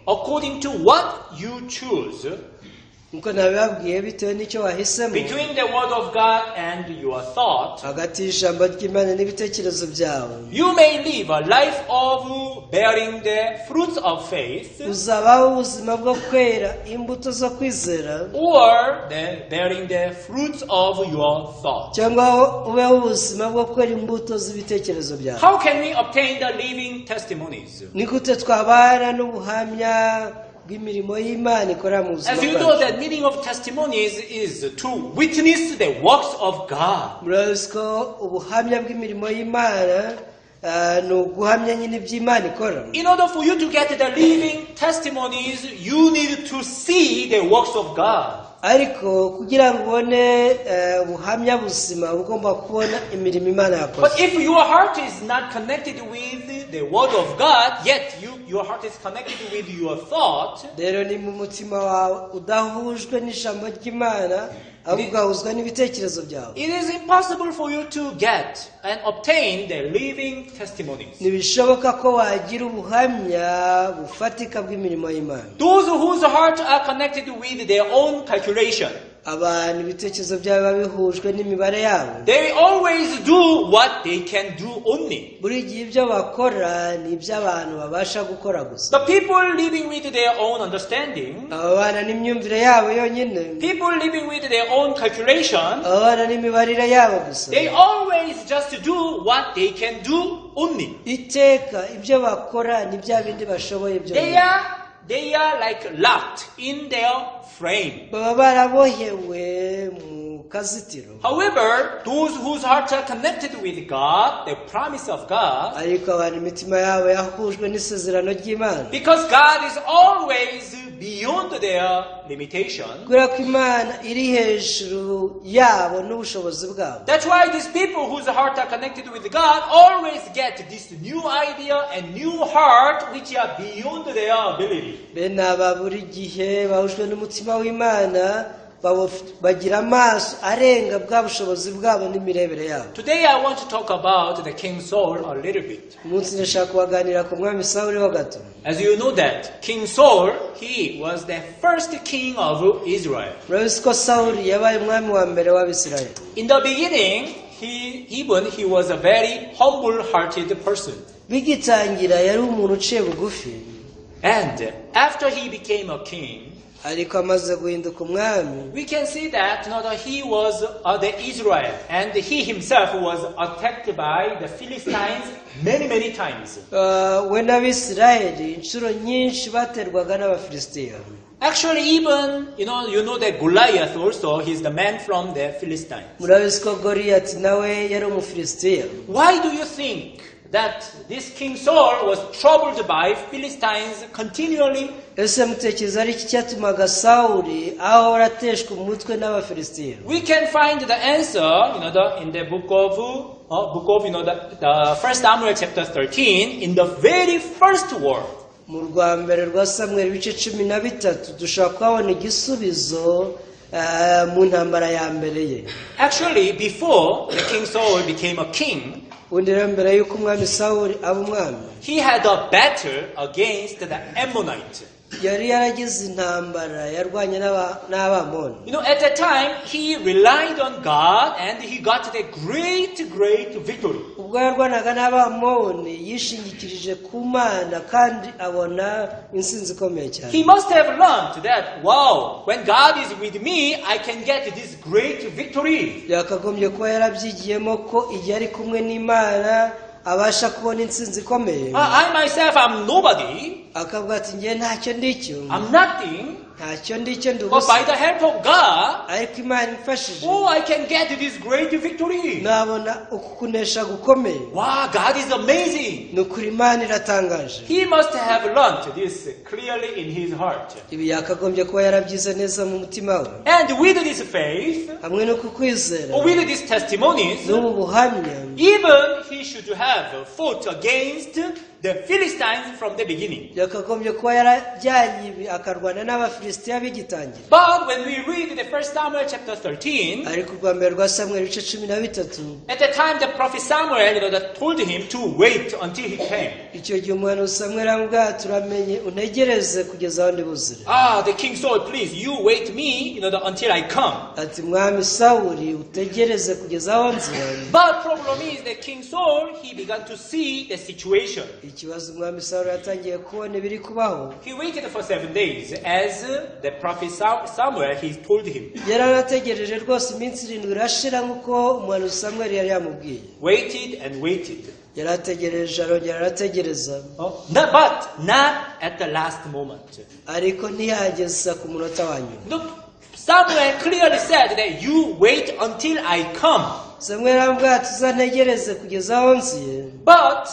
according to what you choose, Nkuko nabibabwiye, bitewe n'icyo wahisemo between the word of God and your thought, hagati y'ijambo ry'Imana n'ibitekerezo byawe, you may live a life of bearing the fruits of faith uzabaho ubuzima bwo kwera imbuto zo kwizera or the bearing the fruits of your thought. Cyangwa ubeho ubuzima bwo kwera imbuto z'ibitekerezo byawe. How can we obtain the living testimonies? Ni gute twabana n'ubuhamya bw'imirimo y'Imana ikorera mu buzima As you know, bwacu? the meaning of testimonies is to witness the works of God. Murabizi ko ubuhamya bw'imirimo y'Imana ni uguhamya nyine iby'Imana ikora. In order for you to get the living testimonies, you need to see the works of God. Ariko kugira ngo ubone ubuhamya buzima, uba ugomba kubona imirimo Imana yakoze. But if your heart is not connected with the word of God, yet your heart is connected with your thought, Rero niba umutima wawe udahujwe n'ijambo ry'Imana, ahubwo ugahuzwa n'ibitekerezo byawe, it is impossible for you to get and obtain the living testimonies. Ntibishoboka ko wagira ubuhamya bufatika bw'imirimo y'Imana. Those whose hearts are connected with their own calculation, Abantu ibitekerezo byabo biba bihujwe n'imibare yabo, they always do what they can do only. Buri gihe ibyo bakora ni iby'abantu babasha gukora gusa. The people living with their own understanding, Ababana n'imyumvire yabo yonyine, people living with their own calculation, ababana n'imibarire yabo gusa, they always just do what they can do only. Iteka ibyo bakora ni bya bindi bashoboye They byonyine. are like locked in their frame. Baba barabohewe mu kazitiro. However, those whose hearts are connected with God, the promise of God, Ariko abantu imitima yabo yahujwe n'isezerano ry'Imana, because God is always beyond their limitation. Kubera ko Imana iri hejuru yabo n'ubushobozi bwabo. That's why these people whose hearts are connected with God always get this new idea and new heart which are beyond their ability. Bene aba buri gihe bahujwe n'umutima w'Imana bagira amaso arenga bwa bushobozi bwabo n'imirebere yabo. Today I want to talk about the King Saul a little bit. Umunsi ndashaka kubaganira ku mwami Sawuli ho gato. As you know that King Saul, he was the first king of Israel. Murabizi ko Sawuli yabaye umwami wa mbere w'Abisirayeli. In the beginning, he even he was a very humble-hearted person. Bigitangira yari umuntu uciye bugufi. And after he became a king, Ariko amaze guhinduka umwami, we can see that he was the Israel, and he himself was attacked by the Philistines many, many times. We n'Abisirayeli inshuro nyinshi baterwaga n'Abafilisitiya. Actually, even you know that Goliath also, he's the man from the Philistines. Murabizi ko Goliyati nawe yari Umufilisitiya. Why do you think that this King Saul was troubled by Philistines continually? Ese mutekereza ari iki cyatumaga Sawuli ahora ateshwa umutwe n'Abafilisitiya? We can find the answer, in the book of the First Samuel chapter 13, in the very first word. Mu rwa mbere rwa Samweli ibice 13 dushobora kuhabona igisubizo mu ntambara ya mbere ye. Actually, before the King Saul became a king, Ubundi rero mbere y'uko umwami Sawuli aba umwami, he had a battle against the Ammonite. Yari yaragize intambara yarwanye n'Abamoni. At that time, he relied on God and he got the great, great victory. Ubwo yarwanaga n'Abamoni yishingikirije ku Mana kandi abona intsinzi ikomeye cyane. He must have learned that, wow, when God is with me, I can get this great victory. Yakagombye kuba yarabyigiyemo ko igihe ari kumwe n'Imana abasha kubona intsinzi ikomeye. I myself, I'm nobody. Akavuga ati ngewe ntacyo ndicyo. I'm nothing. Ntacyo ndicyo, ndi But ubusa. by the help of God, Ariko Imana imfashije, oh, I can get this great victory. Nabona uku kunesha gukomeye. Wow, God is amazing. Ni ukuri Imana iratangaje. He must have learned this clearly in his heart. Ibi yakagombye kuba yarabyize neza mu mutima we. And with this faith, Hamwe no kukwizera, or with these testimonies, n'ubu buhamya, even he should have fought against the Philistines from the beginning. Yakagombye kuba yarajyanye ibi akarwana n'Abafilisitiya bigitangira. But when we read the first Samuel chapter 13, Ariko urwa mbere rwa Samweli ibice 13, at the time the prophet Samuel that told him to wait until he came. Icyo gihe umuhanuzi Samweli aramubwira ati uramenye untegereze kugeza aho ndi buzire. Ah, the King Saul, please, you wait me, until I come. Ati mwami Sawuli utegereze kugeza aho nzira. But problem is that King Saul, he began to see the situation. Ikibazo umwami Sawuli yatangiye kubona ibiri kubaho. He waited for 7 days as the prophet Samuel, he told him. Yaranategereje rwose iminsi 7 irashira nk'uko umuhanuzi Samweli yari yamubwiye. Waited and waited. Yarategereje arongera arategereza. Oh, no, but not at the last moment. Ariko ntiyageza ku munota wa nyuma. Look, Samuel clearly said that you wait until I come. Samweli aramubwira ati uzantegereze kugeza aho nziye. But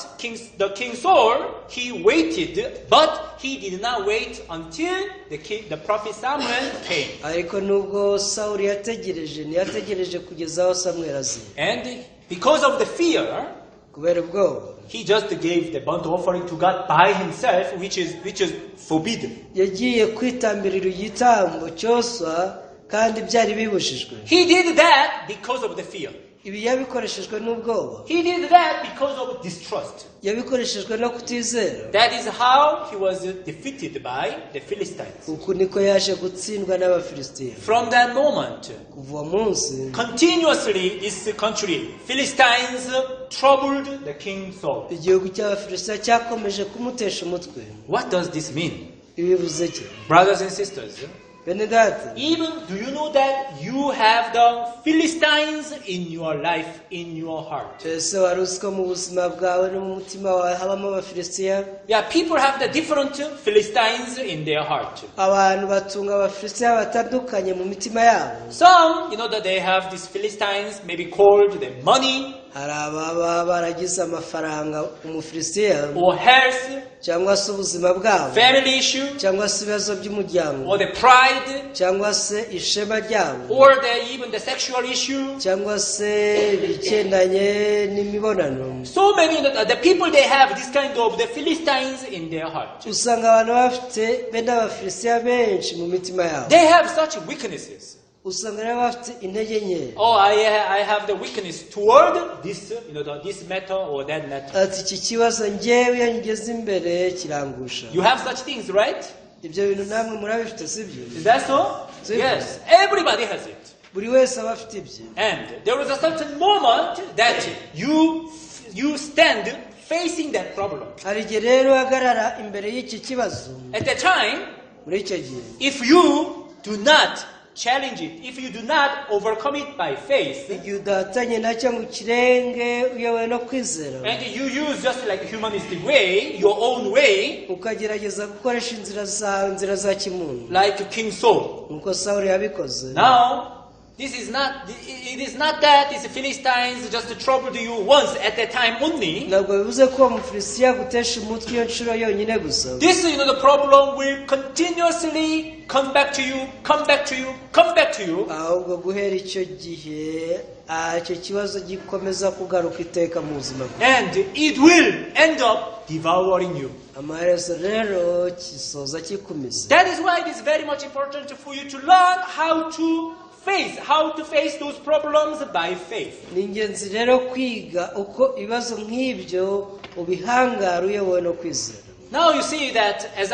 the King Saul, he waited, but he did not wait until the prophet Samuel came. Ariko nubwo Sawuli yategereje ntiyategereje kugeza aho Samweli aziye. And because of the fear, Kubera ubwoba, he just gave the burnt offering to God by himself, which is forbidden. Yagiye kwitambirira igitambo cyoswa kandi byari bibujijwe. He did that because of the fear. Ibi yabikoreshejwe n'ubwoba. He did that because of distrust. Yabikoreshejwe no kutizera. That is how he was defeated by the Philistines. Uku niko yaje gutsindwa n'Abafilisitiya. From that moment, Kuva uwo munsi, continuously this country, Philistines troubled the King Saul. Igihugu cy'Abafilisitiya cyakomeje kumutesha umutwe. What does this mean? Ibi bivuze iki? Brothers and sisters, Bene data, even do you know that you have the Philistines in your life, in your heart? Ese wari uzi ko mu buzima bwawe no mu mutima wawe habamo Abafilisitiya? Yeah, people have the different Philistines in their heart. Abantu batunga Abafilisitiya batandukanye mu mitima yabo. Some, that they have these Philistines, maybe called the money Hari ababa baragize amafaranga Umufilisitiya, or health, cyangwa se ubuzima bwabo, family issue, cyangwa se ibibazo by'umuryango, or the pride, cyangwa se ishema ryabo, or even the sexual issue. Cyangwa se ibigendanye n'imibonano. So many, the people, they have this kind of the Philistines in their heart. Usanga abantu bafite bene Abafilisitiya benshi mu mitima yabo. They have such weaknesses. Usanga rero bafite intege nke. Oh, I have the weakness toward this matter or that matter. Ati iki kibazo ngewe iyo ngeze imbere kirangusha. You have such things, right? Ibyo bintu namwe murabifite sibyo? Is that so? Simple. Yes. Everybody has it. Buri wese aba afite ibye. And there is a certain moment that you stand facing that problem. Hari igihe rero uhagarara imbere y'iki kibazo. At that time, Muri icyo gihe, if you do not challenge it, if you do not overcome it by faith, igihe udahatanye nacyo ngo ukirenge uyobowe no kwizera, and you use just like humanistic way, your own way, ukagerageza gukoresha inzira zawe inzira za kimuntu, like King Saul. Nk'uko Sawuli yabikoze. Now, this is not, it is not that these Philistines just troubled you once at that time only. Ntabwo bivuze ko uwo Mufilisitiya agutesha umutwe iyo nshuro yonyine gusa. This, the problem will continuously come back to you, come back to you, come back to you. Ahubwo guhera icyo gihe ah, icyo kibazo gikomeza kugaruka iteka mu buzima bwawe. And it will end up devouring you. Amaherezo rero kisoza kikumize. That is why it is very much important for you to learn how to face those problems by faith. Ni ingenzi rero kwiga uko ibibazo nk'ibyo ubihangara uyobowe no kwizera. Now you see that as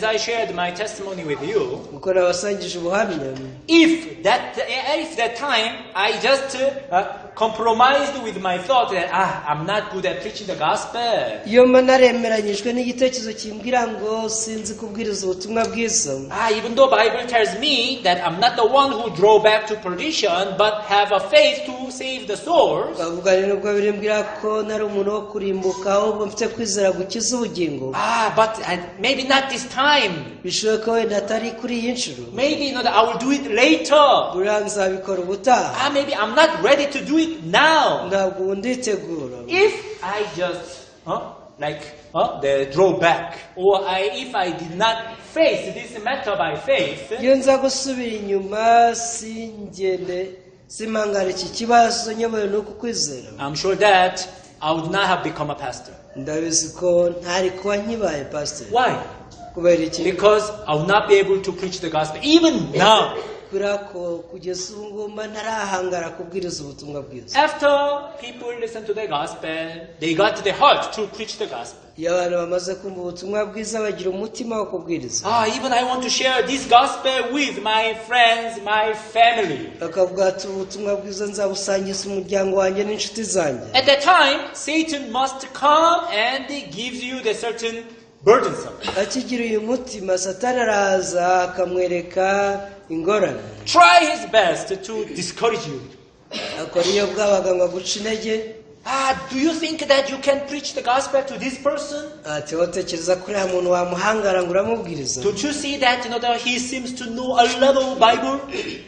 I shared my testimony with you, Kuko nabasangije ubuhamya, if that time I just compromised with my thought that I'm not good at preaching the gospel. Iyo mba naremeranyijwe n'igitekerezo kimbwira ngo sinzi kubwiriza ubutumwa bwiza, Even though Bible tells me that I'm not the one who draw back to perdition, but have a faith to save the souls. Bavuga rero nubwo birimbwira ko ntari umuntu wo kurimbuka ahubwo mfite kwizera gukiza ubugingo, But maybe not this time. Bishoboka wenda atari kuri iyi nshuro. Maybe that I will do it later. Buriya nzabikora ubutaha. Maybe I'm not ready to do it now. Ntabwo ubu nditegura. If I just like the draw back, or if I did not face this matter by faith, Iyo nza gusubira inyuma singende simpangara iki kibazo nyobowe n'uku kwizera, I'm sure that I would not have become a pastor. Ndabizi ko ntari kuba nkibaye pasiteri. Why? Kubera iki? Because I will not be able to preach the gospel even now. Kubera ko kugeza ubu ngubu mba ntarahangara kubwiriza ubutumwa bwiza. After people listen to the gospel, they got the heart to preach the gospel. Iyo abantu bamaze kumva ubutumwa bwiza bagira umutima wo kubwiriza. Even I want to share this gospel with my friends, my family. Bakavuga ati ubutumwa bwiza nzabusangiza umuryango wanjye n'inshuti zanjye. At that time, Satan must come and he gives you the certain burdensome. Akigira uyu mutima satani araza akamwereka ingorane. Try his best to discourage you. Akora iyo bwabaga ngo aguce intege. Do you think that you can preach the gospel to this person? Ati wotekereza ko uriya muntu wamuhangara ngo uramubwiriza? Don't you see that he seems to know a lot of Bible?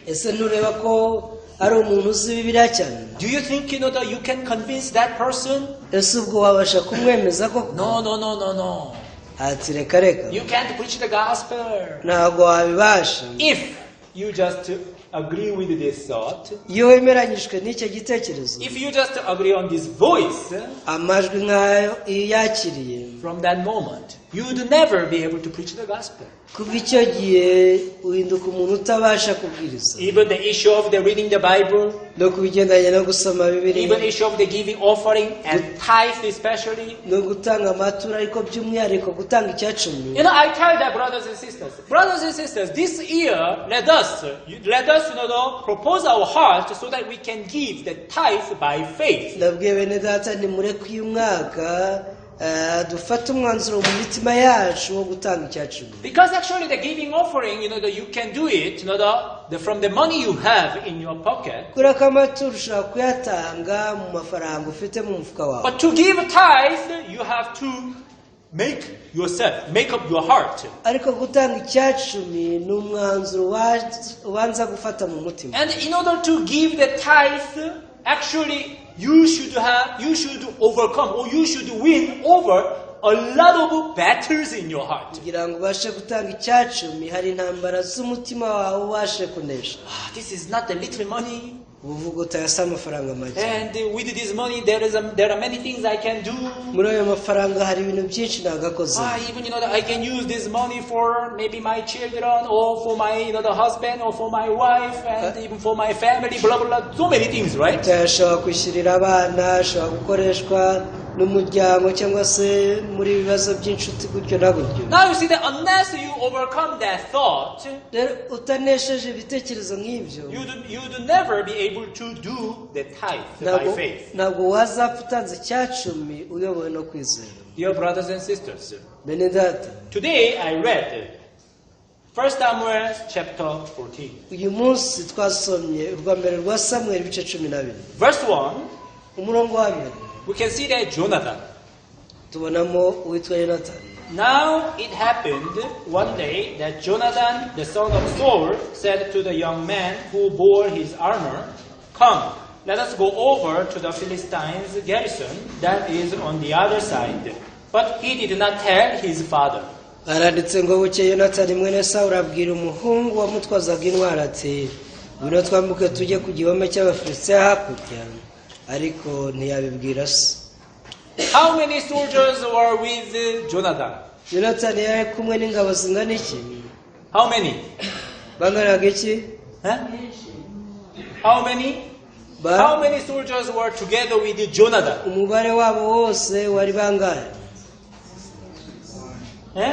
Ese ntureba ko ari umuntu uzi bibiliya cyane? Do you think that you can convince that person? Ese ubwo wabasha kumwemeza koko? No, no, no, no, no. Ati reka reka. You can't preach the gospel. Ntabwo wabibasha. If you just agree with this thought, Iyo wemeranyijwe n'icyo gitekerezo, if you just agree on this voice, amajwi nk'ayo iyo yakiriye, from that moment, you would never be able to preach the gospel. Kuva icyo gihe uhinduka umuntu utabasha kubwiriza. Even the issue of the reading the Bible, No ku bigendanye no gusoma bibiliya, even issue of the giving offering and tithe especially. No gutanga amaturo ariko by'umwihariko gutanga icyacumi. I tell the brothers and sisters, brothers and sisters, this year let us propose our heart so that we can give the tithe by faith. Ndabwiye bene data nimureke uyu mwaka eh, dufate umwanzuro mu mitima yacu wo gutanga icyacumi. Because actually the giving offering, that you can do it, from the money you have in your pocket. Kubera ko amaturo ushobora kuyatanga mu mafaranga ufite mu mufuka wawe. But to give tithe, you have to make yourself, make up your heart. Ariko gutanga icyacumi ni umwanzuro wa- ubanza gufata mu mutima. And in order to give the tithe, actually you should overcome or you should win over a lot of battles in your heart. Kugira ngo ubashe gutanga icyacumi hari intambara z'umutima wawe ubashe kunesha. This is not a little money. Uvuga utayasa amafaranga make. And with this money, there are many things I can do. Muri ayo mafaranga hari ibintu byinshi nagakoze. Even that I can use this money for maybe my children or for my the husband or for my wife and even for my family. Blah blah blah. So many things, right? Ashobora kwishyurira abana ashobora gukoreshwa n'umuryango cyangwa se muri ibibazo by'inshuti gutyo na gutyo. Now you see that unless you overcome that thought, Rero utanesheje ibitekerezo nk'ibyo, you'd never be able to do the tithe by ntabwo faith. Ntabwo wazapfa utanze icyacumi uyobowe no kwizera. Dear brothers and sisters, Bene data, today I read 1 Samuel chapter 14. Uyu munsi twasomye urwa mbere rwa Samweli ibice cumi na bine. Verse 1, Umurongo wa mbere, we can see that Jonathan. Tubonamo uwitwa Yonatani. Now it happened one day that Jonathan, the son of Saul, said to the young man who bore his armor, "Come, let us go over to the Philistines' garrison that is on the other side." But he did not tell his father. Baranditse ngo bukeye Yonatani mwene Sawuli abwira umuhungu wamutwazaga intwaro ati ngwino twambuke tujye ku gihome cy'Abafilisitiya hakurya ariko ntiyabibwira se. How many soldiers were with Jonathan? Yonatani yari kumwe n'ingabo zingana iki? How many? Banganaga iki? Huh? How many? Ba- How many soldiers were together with Jonathan? Umubare wabo wose wari bangahe? Eh?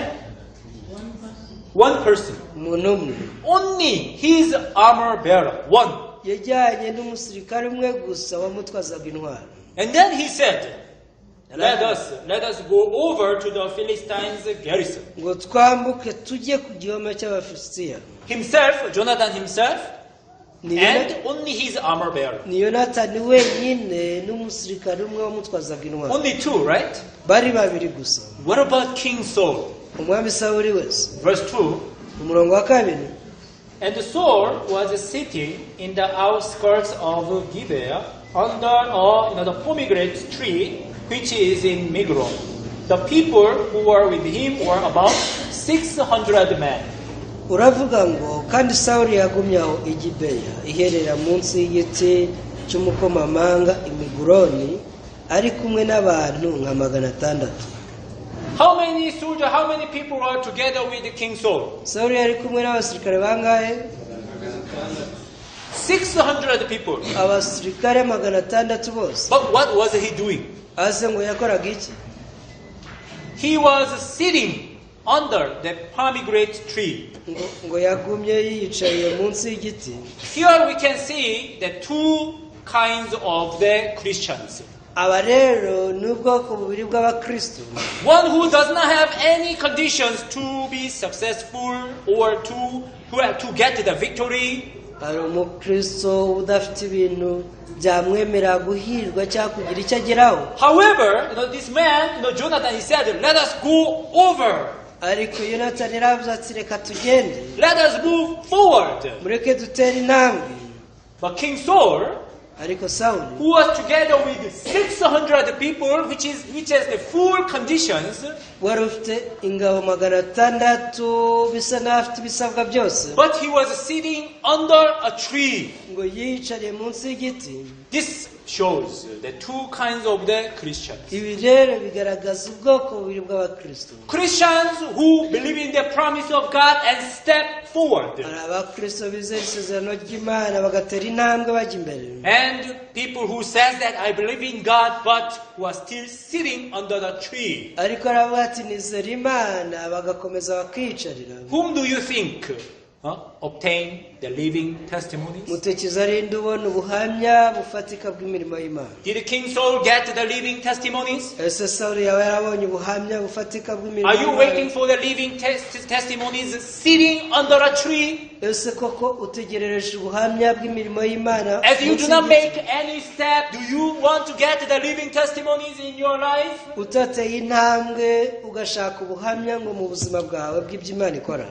One person. Umuntu umwe. Only his armor bearer. One. Yajyanye n'umusirikare umwe gusa wamutwazaga intwaro. And then he said, "Let us go over to the Philistines' garrison." Ngo twambuke tujye ku gihome cy'Abafilisitiya. Himself, Jonathan himself, Ni and only his armor bearer. Ni Yonatani wenyine n'umusirikare umwe wamutwazaga intwaro. Only two, right? Bari babiri gusa. What about King Saul? Umwami Sawuli wese? Verse 2. Umurongo wa kabiri. And Saul was sitting in the outskirts of Gibeah under the pomegranate tree, which is in Migron. The people who were with him were about 600 men. Uravuga ngo kandi Sawuli yagumye aho i Gibeya iherera munsi y'igiti cy'umukomamanga i Miguroni ari kumwe n'abantu nka 600. How many soldiers, how many people were together with King Saul? Sawuli yari kumwe n'abasirikare bangahe? 600 people. Abasirikare 600 bose. But what was he doing? Ase ngo yakoraga iki? He was sitting under the pomegranate tree. Ngo yagumye yicaye munsi y'igiti. Here we can see the two kinds of the Christians. Aba rero ni ubwoko bubiri bw'abakristo. One who does not have any conditions to be successful or to get the victory, Hari umukristo udafite ibintu byamwemerera guhirwa cyangwa kugira icyo ageraho. However, this man, Jonathan, he said, "Let us go over. Ariko Yonatani yaravuze ati reka tugende. Let us move forward." Mureke dutere intambwe. But King Saul, Ariko Sawuli, who was together with 600 people, which has the full conditions, wari ufite ingabo 600 bisa n'aho afite ibisabwa byose, but he was sitting under a tree. Ngo yiyicariye munsi y'igiti. This shows the two kinds of the Christians. Ibi rero bigaragaza ubwoko bubiri bw'abakristo. Christians who believe in the promise of God and step forward. Hari abakristo bizera isezerano ry'Imana bagatera intambwe bajya imbere. And people who says that I believe in God but who are still sitting under the tree. Ariko aravuga ati nizera Imana bagakomeza bakiyicarira. Whom do you think obtain the living testimonies? Mutekereza ari nde ubona ubuhamya bufatika bw'imirimo y'Imana? Did King Saul get the living testimonies? Ese Sawuli yaba yarabonye ubuhamya bufatika bw'imirimo Are you y'Imana? Waiting for the living testimonies sitting under a tree? Ese koko utegerereje ubuhamya bw'imirimo y'Imana As you do munsi not y'igiti? Make any step, do you want to get the living testimonies in your life? Utateye intambwe ugashaka ubuhamya ngo mu buzima bwawe bw'ibyo Imana ikora?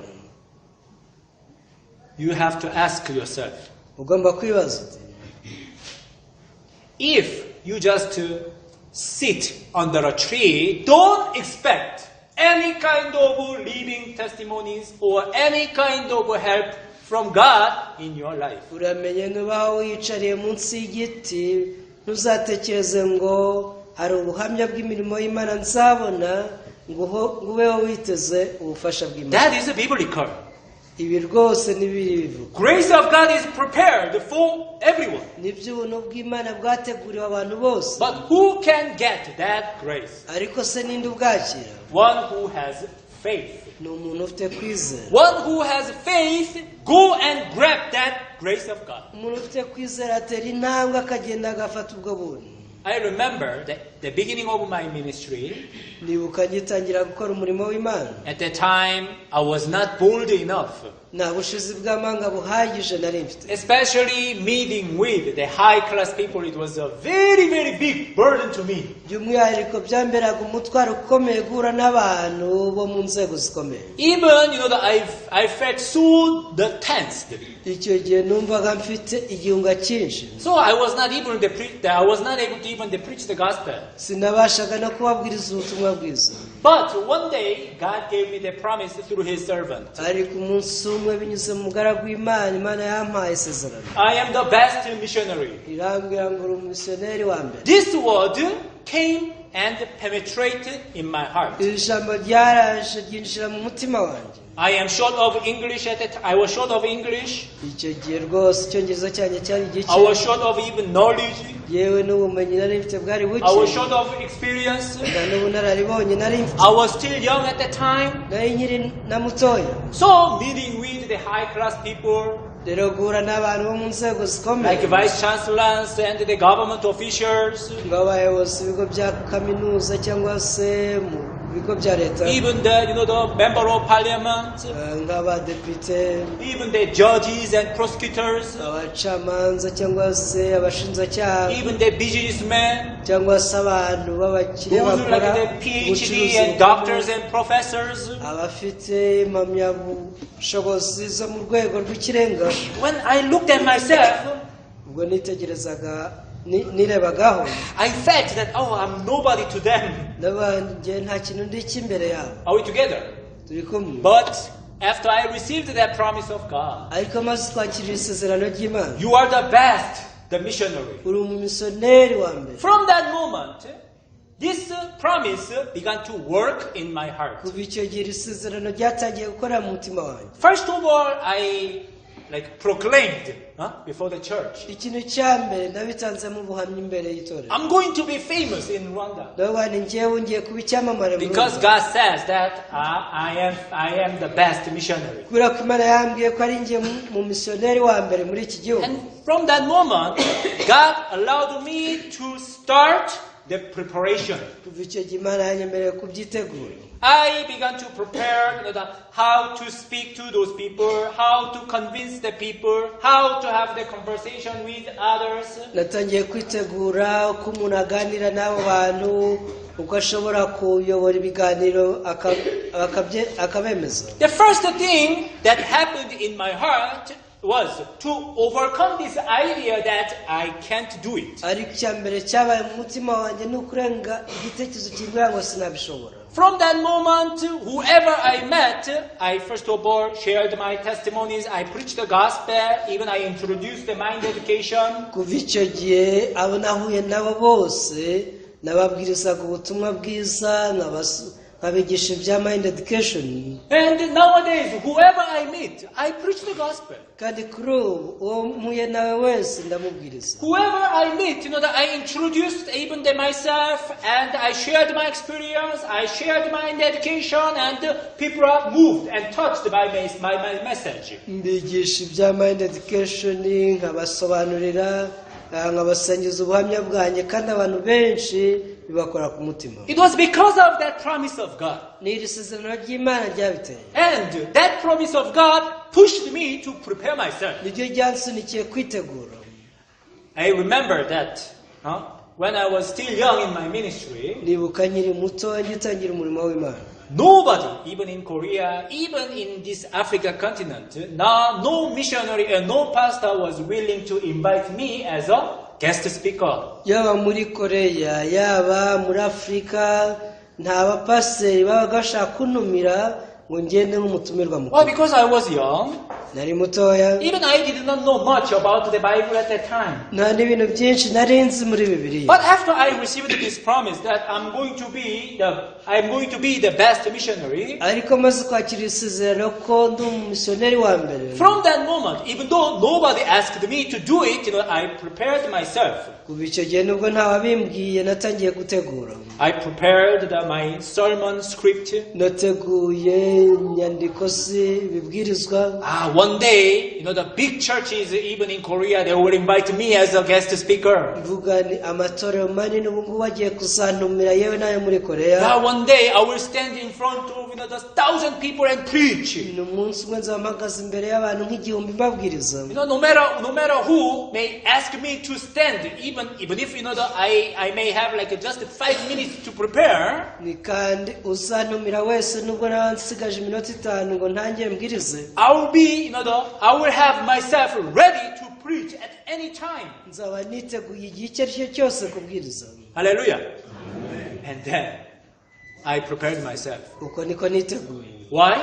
You have to ask yourself. Ugomba kwibaza uti If you just sit under a tree, don't expect any kind of living testimonies or any kind of help from God in your life. Uramenye nubaho wiyicariye munsi y'igiti ntuzatekereze ngo hari ubuhamya bw'imirimo y'Imana nzabona ngo ngo ubeho witeze ubufasha bw'Imana. That is biblical. Ibi rwose ni bivuga. Grace of God is prepared for everyone. Nibyo ubuntu bw'Imana bwateguriwe abantu bose. But who can get that grace? Ariko se ninde ubwakira? One who has faith. Ni umuntu ufite kwizera. One who has faith, go and grab that grace of God. Umuntu ufite kwizera atera intambwe akagenda agafata ubwo buntu. I remember that the beginning of my ministry, Nibuka ngitangira gukora umurimo w'Imana, at that time, I was not bold enough. Nta bushizi bw'amanga buhagije nari mfite. Especially meeting with the high class people, it was a very, very big burden to me. By'umwihariko byamberaga umutwaro ukomeye guhura n'abantu bo mu nzego zikomeye. Even, I felt so the tensed. Icyo gihe numvaga mfite igihunga cyinshi. So I was not able to even to preach the gospel. Sinabashaga no kubabwiriza ubutumwa bwiza. But one day, God gave me the promise through His servant. Ariko umunsi umwe binyuze mu mugaragu w'Imana Imana yampaye isezerano. I am the best missionary. Irambwira ngo uri umumisiyoneri wa mbere. This word came and penetrated in my heart. Iri jambo ryaraje ryinjira mu mutima wanjye. I am short of English at that I was short of English. Icyo gihe rwose icyongereza cyanjye cyari gike. I was short of even knowledge. Yewe n'ubumenyi nari mfite bwari buke. I was short of experience. Nta n'ubunararibonye nari mfite. I was still young at that time. Nari nkiri na mutoya. So meeting with the high class people, Rero guhura n'abantu bo mu nzego zikomeye, like vice chancellors and the government officials, nk'abayobozi b'ibigo bya kaminuza cyangwa se mu bigo bya leta, even the you know the member of parliament, nk'abadepite, even the judges and prosecutors, abacamanza cyangwa se abashinjacyaha, even the businessmen, cyangwa se abantu b'abakire those bakora like the PhD ubucuruzi and bukomeye, doctors and professors. Abafite impamyabushobozi zo mu rwego rw'ikirenga. When I looked at myself, Ubwo nitegerezaga nirebagaho, I felt that, oh, I'm nobody to them. N'abanjye nta kintu ndi cy'imbere yabo. Are we together? Turi kumwe? But after I received that promise of God, Ariko maze twakirira isezerano ry'Imana, you are the best, the missionary. Uri umumisiyoneri wa mbere. From that moment, this promise began to work in my heart. Kuva icyo gihe iri sezerano ryatangiye gukora mu mutima wanjye. First of all, I like proclaimed, before the church. Ikintu cya mbere nabitanzemo ubuhamya imbere y'itorero. I'm going to be famous in Rwanda. Ndavuga nti njyewe ngiye kuba icyamamare mu Because Rwanda. God says that I am the best missionary. Kubera ko Imana yambwiye ko ari njye mu misiyoneri wa mbere muri iki gihugu. And from that moment, God allowed me to start the preparation. Kuva icyo gihe Imana yanyemereye kubyitegura. I began to prepare how to speak to those people, how to convince the people, how to have the conversation with others. Natangiye kwitegura uko umuntu aganira n'abo bantu, uko ashobora kuyobora ibiganiro akabemeza. The first thing that happened in my heart was to overcome this idea that I can't do it. Ariko icya mbere cyabaye mu mutima wanjye ni ukurenga igitekerezo kimbwira ngo sinabishobora. From that moment, whoever I met, I first of all shared my testimonies, I preached the gospel, even I introduced the mind education. Kuva icyo gihe abo nahuye nabo bose nababwirizaga ubutumwa bwiza, nkabigisha ibya Mind Education. And nowadays, whoever I meet, I preach the gospel. Kandi kuri ubu uwo mpuye nawe wese ndamubwiriza. Whoever I meet, that I introduced even the myself and I shared my experience, I shared my education, and people are moved and touched by my message. Mbigisha ibya Mind Education, nkabasobanurira, nkabasangiza ubuhamya bwanjye, kandi abantu benshi bibakora ku mutima. It was because of that promise of God. Ni iri sezerano ry'Imana ryabiteye. And that promise of God pushed me to prepare myself. Niryo ryansunikiye kwitegura. I remember that when I was still young in my ministry, Nibuka nkiri muto ngitangira umurimo w'Imana, nobody, even in Korea, even in this Africa continent, no missionary and no pastor was willing to invite me as a guest speaker. Yaba muri Koreya, yaba muri Afurika, nta bapasiteri babaga bashaka kuntumira ngo ngende nk'umutumirwa Why? mukuru. Because I was young. Nari mutoya. Even I did not know much about the Bible at that time. Nta n'ibintu byinshi nari nzi muri Bibiliya. But after I received this promise that I'm going to be the best missionary, Ariko maze kwakira isezerano ko ndi umumisiyoneri wa mbere, from that moment, even though nobody asked me to do it, I prepared myself. Kuva icyo gihe nubwo ntawabimbwiye natangiye gutegura. I prepared my sermon script. Nateguye inyandiko z'ibibwirizwa. One day, the big churches, even in Korea, they will invite me as a guest speaker. Mvuga ni amatorero manini ubu ngubu agiye kuzantumira, yewe n'ayo muri Koreya. Now, one day, I will stand in front of the 1,000 people and preach. Ni umunsi umwe nzaba mpagaze imbere y'abantu nk'igihumbi mbabwiriza. No matter who may ask me to stand, even if I may have like just 5 minutes to prepare, Ni kandi uzantumira wese nubwo naba nsigaje iminota 5 ngo ntangire mbwirize, I will be, you know, the, I will have myself ready to preach at any time. Nzaba niteguye igihe icyo ari cyo cyose kubwiriza. Hallelujah. And then I prepared myself. Uko niko niteguye. Why?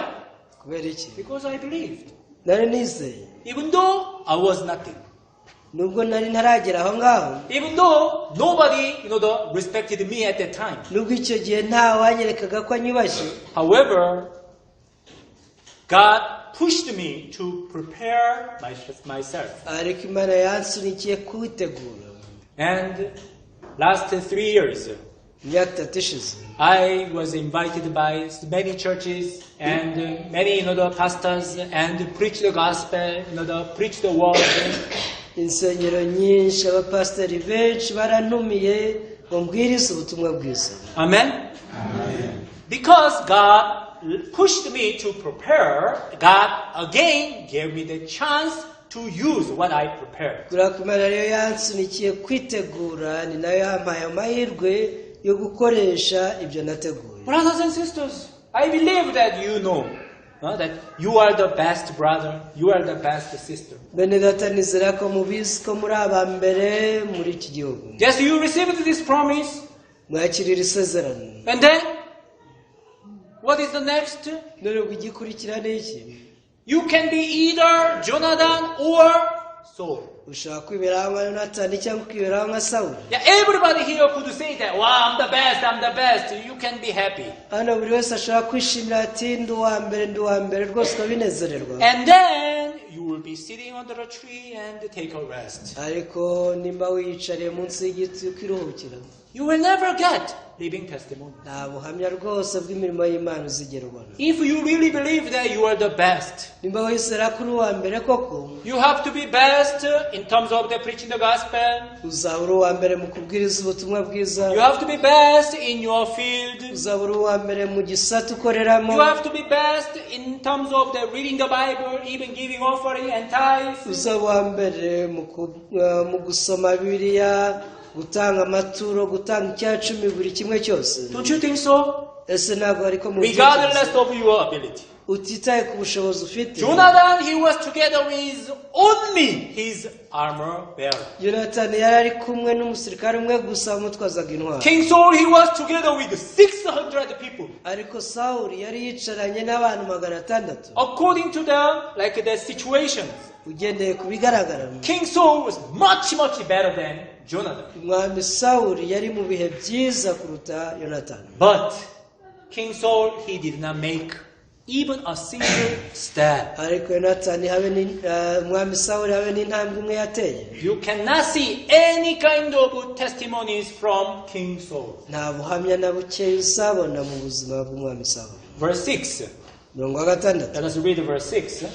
Kubera iki? Because I believed. Nari nizeye. Even though I was nothing. Nubwo nari ntaragera aho ngaho, Even though nobody, respected me at that time. Nubwo icyo gihe nta wanyerekaga ko anyubashye, However, God pushed me to prepare myself. Ariko Imana yansunikiye kuwitegura. And last 3 years, Imyaka 3 ishize, I was invited by many churches and many the pastors and preach the gospel, preach the word. Insengero nyinshi, abapasiteri benshi barantumiye ngo mbwirize ubutumwa bwiza. Amen. Because God pushed me to prepare, God again gave me the chance to use what I prepared. Kubera ko Imana ariyo yansunikiye kwitegura, ni nayo yampaye amahirwe yo gukoresha ibyo nateguye. Brothers and sisters, I believe that you know that you are the best brother, you are the best sister. Bene data, nizera ko mubizi ko muri aba mbere muri iki gihugu. Yes, you received this promise, Mwakirira isezerano. And then what is the next? None ubwo igikurikira ni iki? You can be either Jonathan or Saul. Ushobora kwiberaho nka Yonatani cyangwa ukiberaho nka Sawuli. Yeah, everybody here could say that, "Wow, I'm the best, I'm the best." You can be happy. Hano buri wese ashobora kwishimira ati ndi uwa mbere, ndi uwa mbere rwose, ukabinezererwa. And then you will be sitting under a tree and take a rest. Ariko nimba wiyicariye munsi y'igiti ukiruhukira, You will never get living testimony. Nta buhamya rwose bw'imirimo y'Imana uzigera ubona. If you really believe that you are the best, Nimba wizera ko uri uwa mbere koko, you have to be best in terms of the preaching the gospel. Uzaba uri uwa mbere mu kubwiriza ubutumwa bwiza. You have to be best in your field. Uzaba uri uwa mbere mu gisata ukoreramo. You have to be best in terms of the reading the Bible, even giving offering and tithes. Uzaba uwa mbere mu gusoma Bibiliya, gutanga amaturo, gutanga icyacumi, buri kimwe cyose. Don't you think so? Ese ntabwo ariko mu Regardless of your ability. Utitaye ku bushobozi ufite. Jonathan, he was together with only his armor bearer. Yonatani yari ari kumwe n'umusirikare umwe gusa wamutwazaga intwaro. King Saul, he was together with 600 people. Ariko Sawuli yari yicaranye n'abantu 600. According to the like the situations, Ugendeye ku bigaragara, King Saul was much, much better than Jonathan. Umwami Sawuli yari mu bihe byiza kuruta Yonatani. But King Saul, he did not make even a single step. Ariko Yonatani habe umwami Sawuli habe n'intambwe imwe yateye. You cannot see any kind of testimonies from King Saul. Nta buhamya na buke uzabona mu buzima bw'umwami Sawuli. Verse 6. Umurongo wa 6. Let us read verse 6.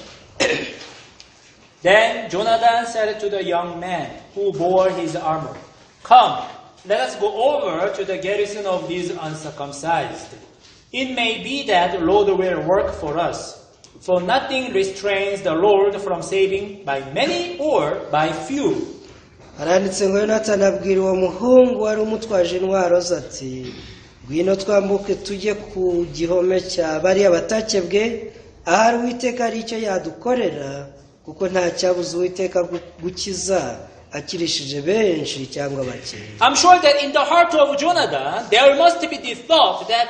Then Jonathan said to the young man who bore his armor, "Come, let us go over to the garrison of these uncircumcised. It may be that the Lord will work for us. For nothing restrains the Lord from saving by many or by few." Haranditse ngo Yonatani abwira uwo muhungu wari umutwaje intwaro ze ati ngwino twambuke tujye ku gihome cya bariya batakebwe, ahari Uwiteka hari icyo yadukorera, kuko nta cyabuza Uwiteka gukiza akirishije benshi cyangwa bake. I'm sure that in the heart of Jonathan, there must be the thought that,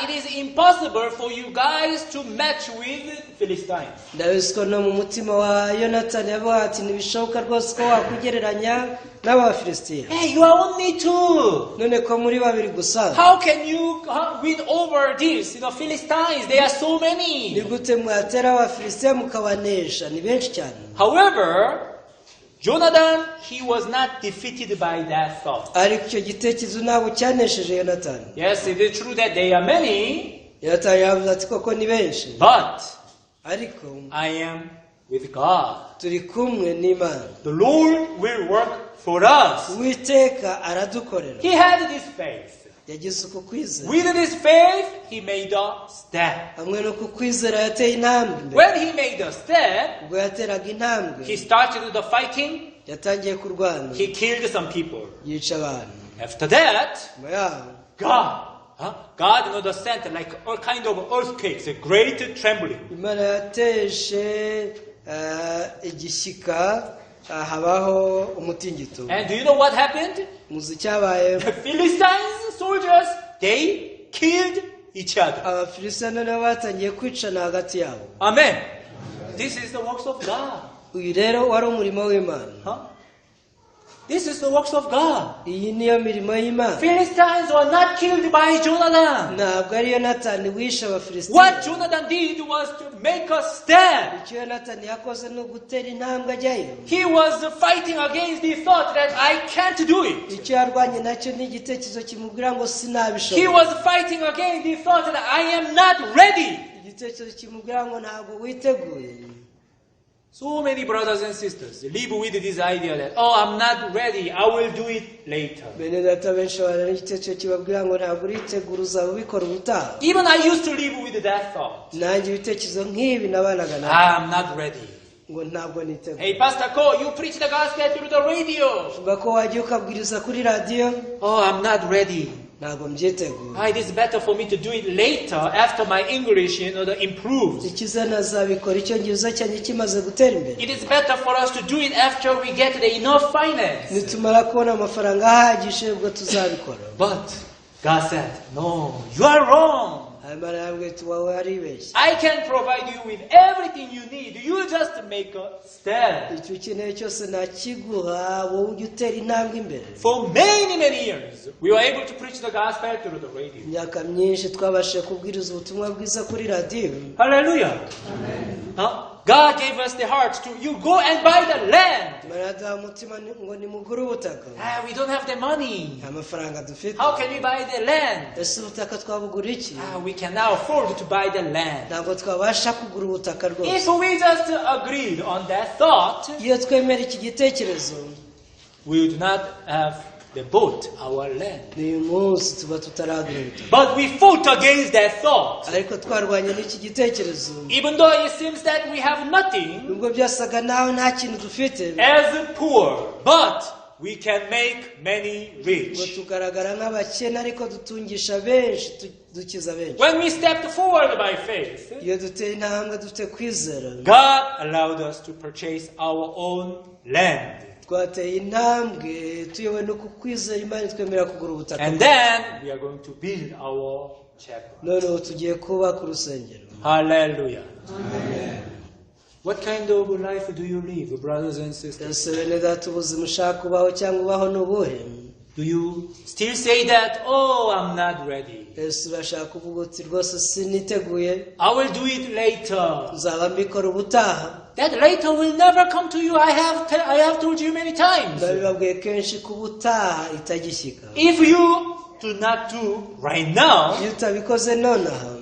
it is impossible for you guys to match with Philistines. Ndabizi ko no mu mutima wa Yonatani yavuga ati ntibishoboka rwose ko wakugereranya n'Abafilisitiya. Hey, you are only two. None ko muri babiri gusa, How can you win over this? Philistines, they are so ni many. Gute mwatera Abafilisitiya mukabanesha? Ni benshi cyane. However, Jonathan, he was not defeated by that thought. Ariko icyo gitekerezo ntabwo cyanesheje Yonatani. Yes, it is true that they are many, Yonatani yavuze ati koko ni benshi, but ariko I am with God. Turi kumwe n'Imana. The Lord will work for us. Uwiteka aradukorera. He had this faith. Yagize uku kwizera. With this faith, he made a step. Hamwe n'uku kwizera yateye intambwe imbere. When he made a step, Ubwo yateraga intambwe, he started the fighting. yatangiye kurwana. He killed some people. Yica abantu. After that, Nyuma yaho, God, huh? God sent like all kind of earthquakes, a great trembling. Imana yateje igishyika, habaho umutingito. And do you know what happened? Muzi icyabaye? The Philistines soldiers, they killed each other. Abafilisitiya noneho batangiye kwicana hagati yabo. Amen. This is the works of God. Uyu rero wari umurimo w'Imana. Huh? This is the works of God. Iyi niyo mirimo y'Imana. Philistines were not killed by Jonathan. Ntabwo ari Yonatani wishe Abafilisitiya. What Jonathan did was to make a stand. Icyo Yonatani yakoze ni ugutera intambwe ajyayo. He was fighting against the thought that I can't do it. Icyo yarwanye nacyo ni igitekerezo kimubwira ngo He sinabishobora. was fighting against the thought that I am not ready. Igitekerezo kimubwira ngo ntabwo witeguye. So many brothers and sisters live with this idea that, oh, I'm not ready, I will do it later. Bene data benshi babana n'igitekerezo kibabwira ngo ntabwo uritegura, uzaba ubikora ubutaha. Even I used to live with that thought. Nanjye ibitekerezo nk'ibi nabanaga nabyo. I'm not ready. Ngo ntabwo niteguye. Hey, Pastor Ko, you preach the gospel through the radio. Vuga ko wajya ukabwiriza kuri radiyo. Oh, I'm not ready. Ntabwo mbyiteguye. Ah, it is better for me to do it later after my English improves. Icyiza nazabikora icyongereza cyanjye kimaze gutera imbere. It is better for us to do it after we get the enough finance. Nitumara kubona amafaranga ahagije ubwo tuzabikora. But God said, "No, you are wrong. Hanyuma arambwira ati wowe waribeshye. I can provide you with everything you need. You just make a step." Icyo ukeneye cyose nakiguha, wowe ujya utera intambwe imbere. For many, many years, we were able to preach the gospel through the radio. Imyaka myinshi twabashije kubwiriza ubutumwa bwiza kuri radiyo. Hallelujah. Huh? God gave us the heart to you go and buy the land. Imana yaduha umutima ngo nimugure ubutaka. Ah, we don't have the money. Nta mafaranga dufite. How can we buy the land? Ese ubutaka twabugura iki? Ah, we can now afford to buy the land. Ntabwo twabasha kugura ubutaka rwose. If we just agreed on that thought, Iyo twemera iki gitekerezo, we would not have the bought our land. N'uyu munsi tuba tutaragura ubutaka. But we fought against that thought. Ariko twarwanye n'iki gitekerezo. Even though it seems that we have nothing Nubwo byasaga naho nta kintu dufite, as poor, but we can make many ngo rich. tugaragara nk'abakene ariko dutungisha benshi, dukiza benshi. When we stepped forward by faith, Iyo duteye intambwe dufite kwizera, God allowed us to purchase our own land. Twateye intambwe tuyobowe no ku kwizera, Imana itwemerera kugura ubutaka. And then we are going to build our chapel. Noneho tugiye kubaka urusengero. Hallelujah. What kind of life do you live, brothers and sisters? Ese bene data, ubuzima ushaka kubaho cyangwa ubaho ni ubuhe? Do you still say that, oh, I'm not ready? Ese urashaka kuvuga uti rwose siniteguye? I will do it later. Nzaba mbikora ubutaha. That later will never come to you. I have told you many times. Ndabibabwiye kenshi ko ubutaha itagishyika. If you do not do right now, Iyo utabikoze nonaha,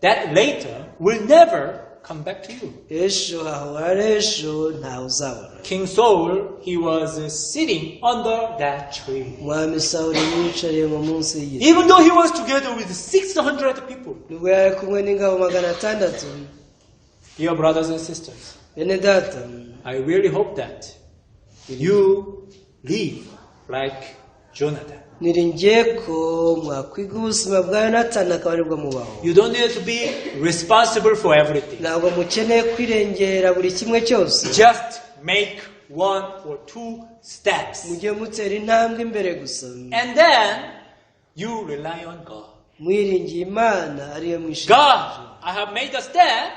that later will never come back to you. Ejo hahora ari ejo ntawe uzabona. King Saul, he was sitting under that tree. Umwami Sawuli yicariye mu munsi y'igiti. Even though he was together with 600 people. Nubwo yari kumwe n'ingabo 600. Dear brothers and sisters, Bene data, I really hope that you live like Jonathan. Niringiye ko mwakwiga ubuzima bwa Yonatani akaba aribwo mubaho. You don't need to be responsible for everything. Ntabwo mukeneye kwirengera buri kimwe cyose. Just make one or two steps. Mujye mutera intambwe imbere gusa. And then you rely on God. Mwiringiye Imana ariyo mwishimira. God, I have made a step.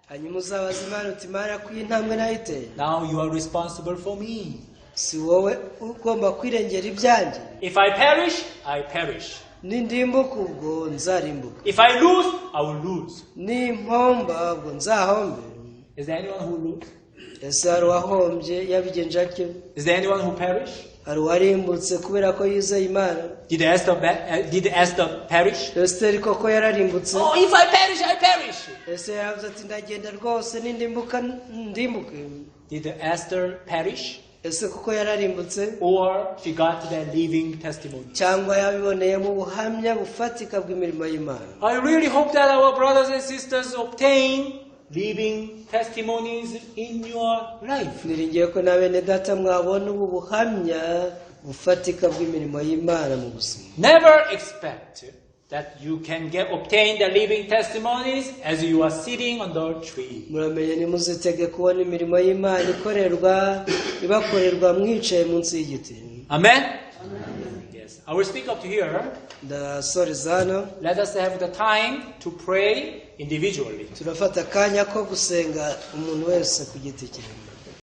Hanyuma uzabaza Imana uti Imana ko iyi ntambwe nayiteye, Now you are responsible for me. si wowe ugomba kwirengera ibyanjye? If I perish, I perish. Nindimbuka ubwo nzarimbuka. If I lose, I will lose. Nimpomba ubwo nzahombe. Is there anyone who lose? Ese hari uwahombye yabigenje atyo? Is there anyone who perish? Hari uwarimbutse kubera ko yizeye Imana? Did Esther perish? Esiteri koko yararimbutse? Oh, if I perish, I perish. Ese yaravuze ati ndagenda rwose nindimbuka ndimbuke? Did Esther perish? Ese koko yararimbutse? Or she got the living testimony? Cyangwa yabiboneyemo ubuhamya bufatika bw'imirimo y'Imana? I really hope that our brothers and sisters obtain living testimonies in your life. Niringiye ko na bene data mwabona ubu buhamya bufatika bw'imirimo y'Imana mu buzima. Never expect that you can get obtain the living testimonies as you are sitting on the tree. Muramenye ntimuzitege kubona imirimo y'Imana ikorerwa ibakorerwa mwicaye munsi y'igiti. Amen? Yes. I will speak up to here. Ndasoreza hano. Let us have the time to pray individually. Turafata akanya ko gusenga umuntu wese ku giti cye.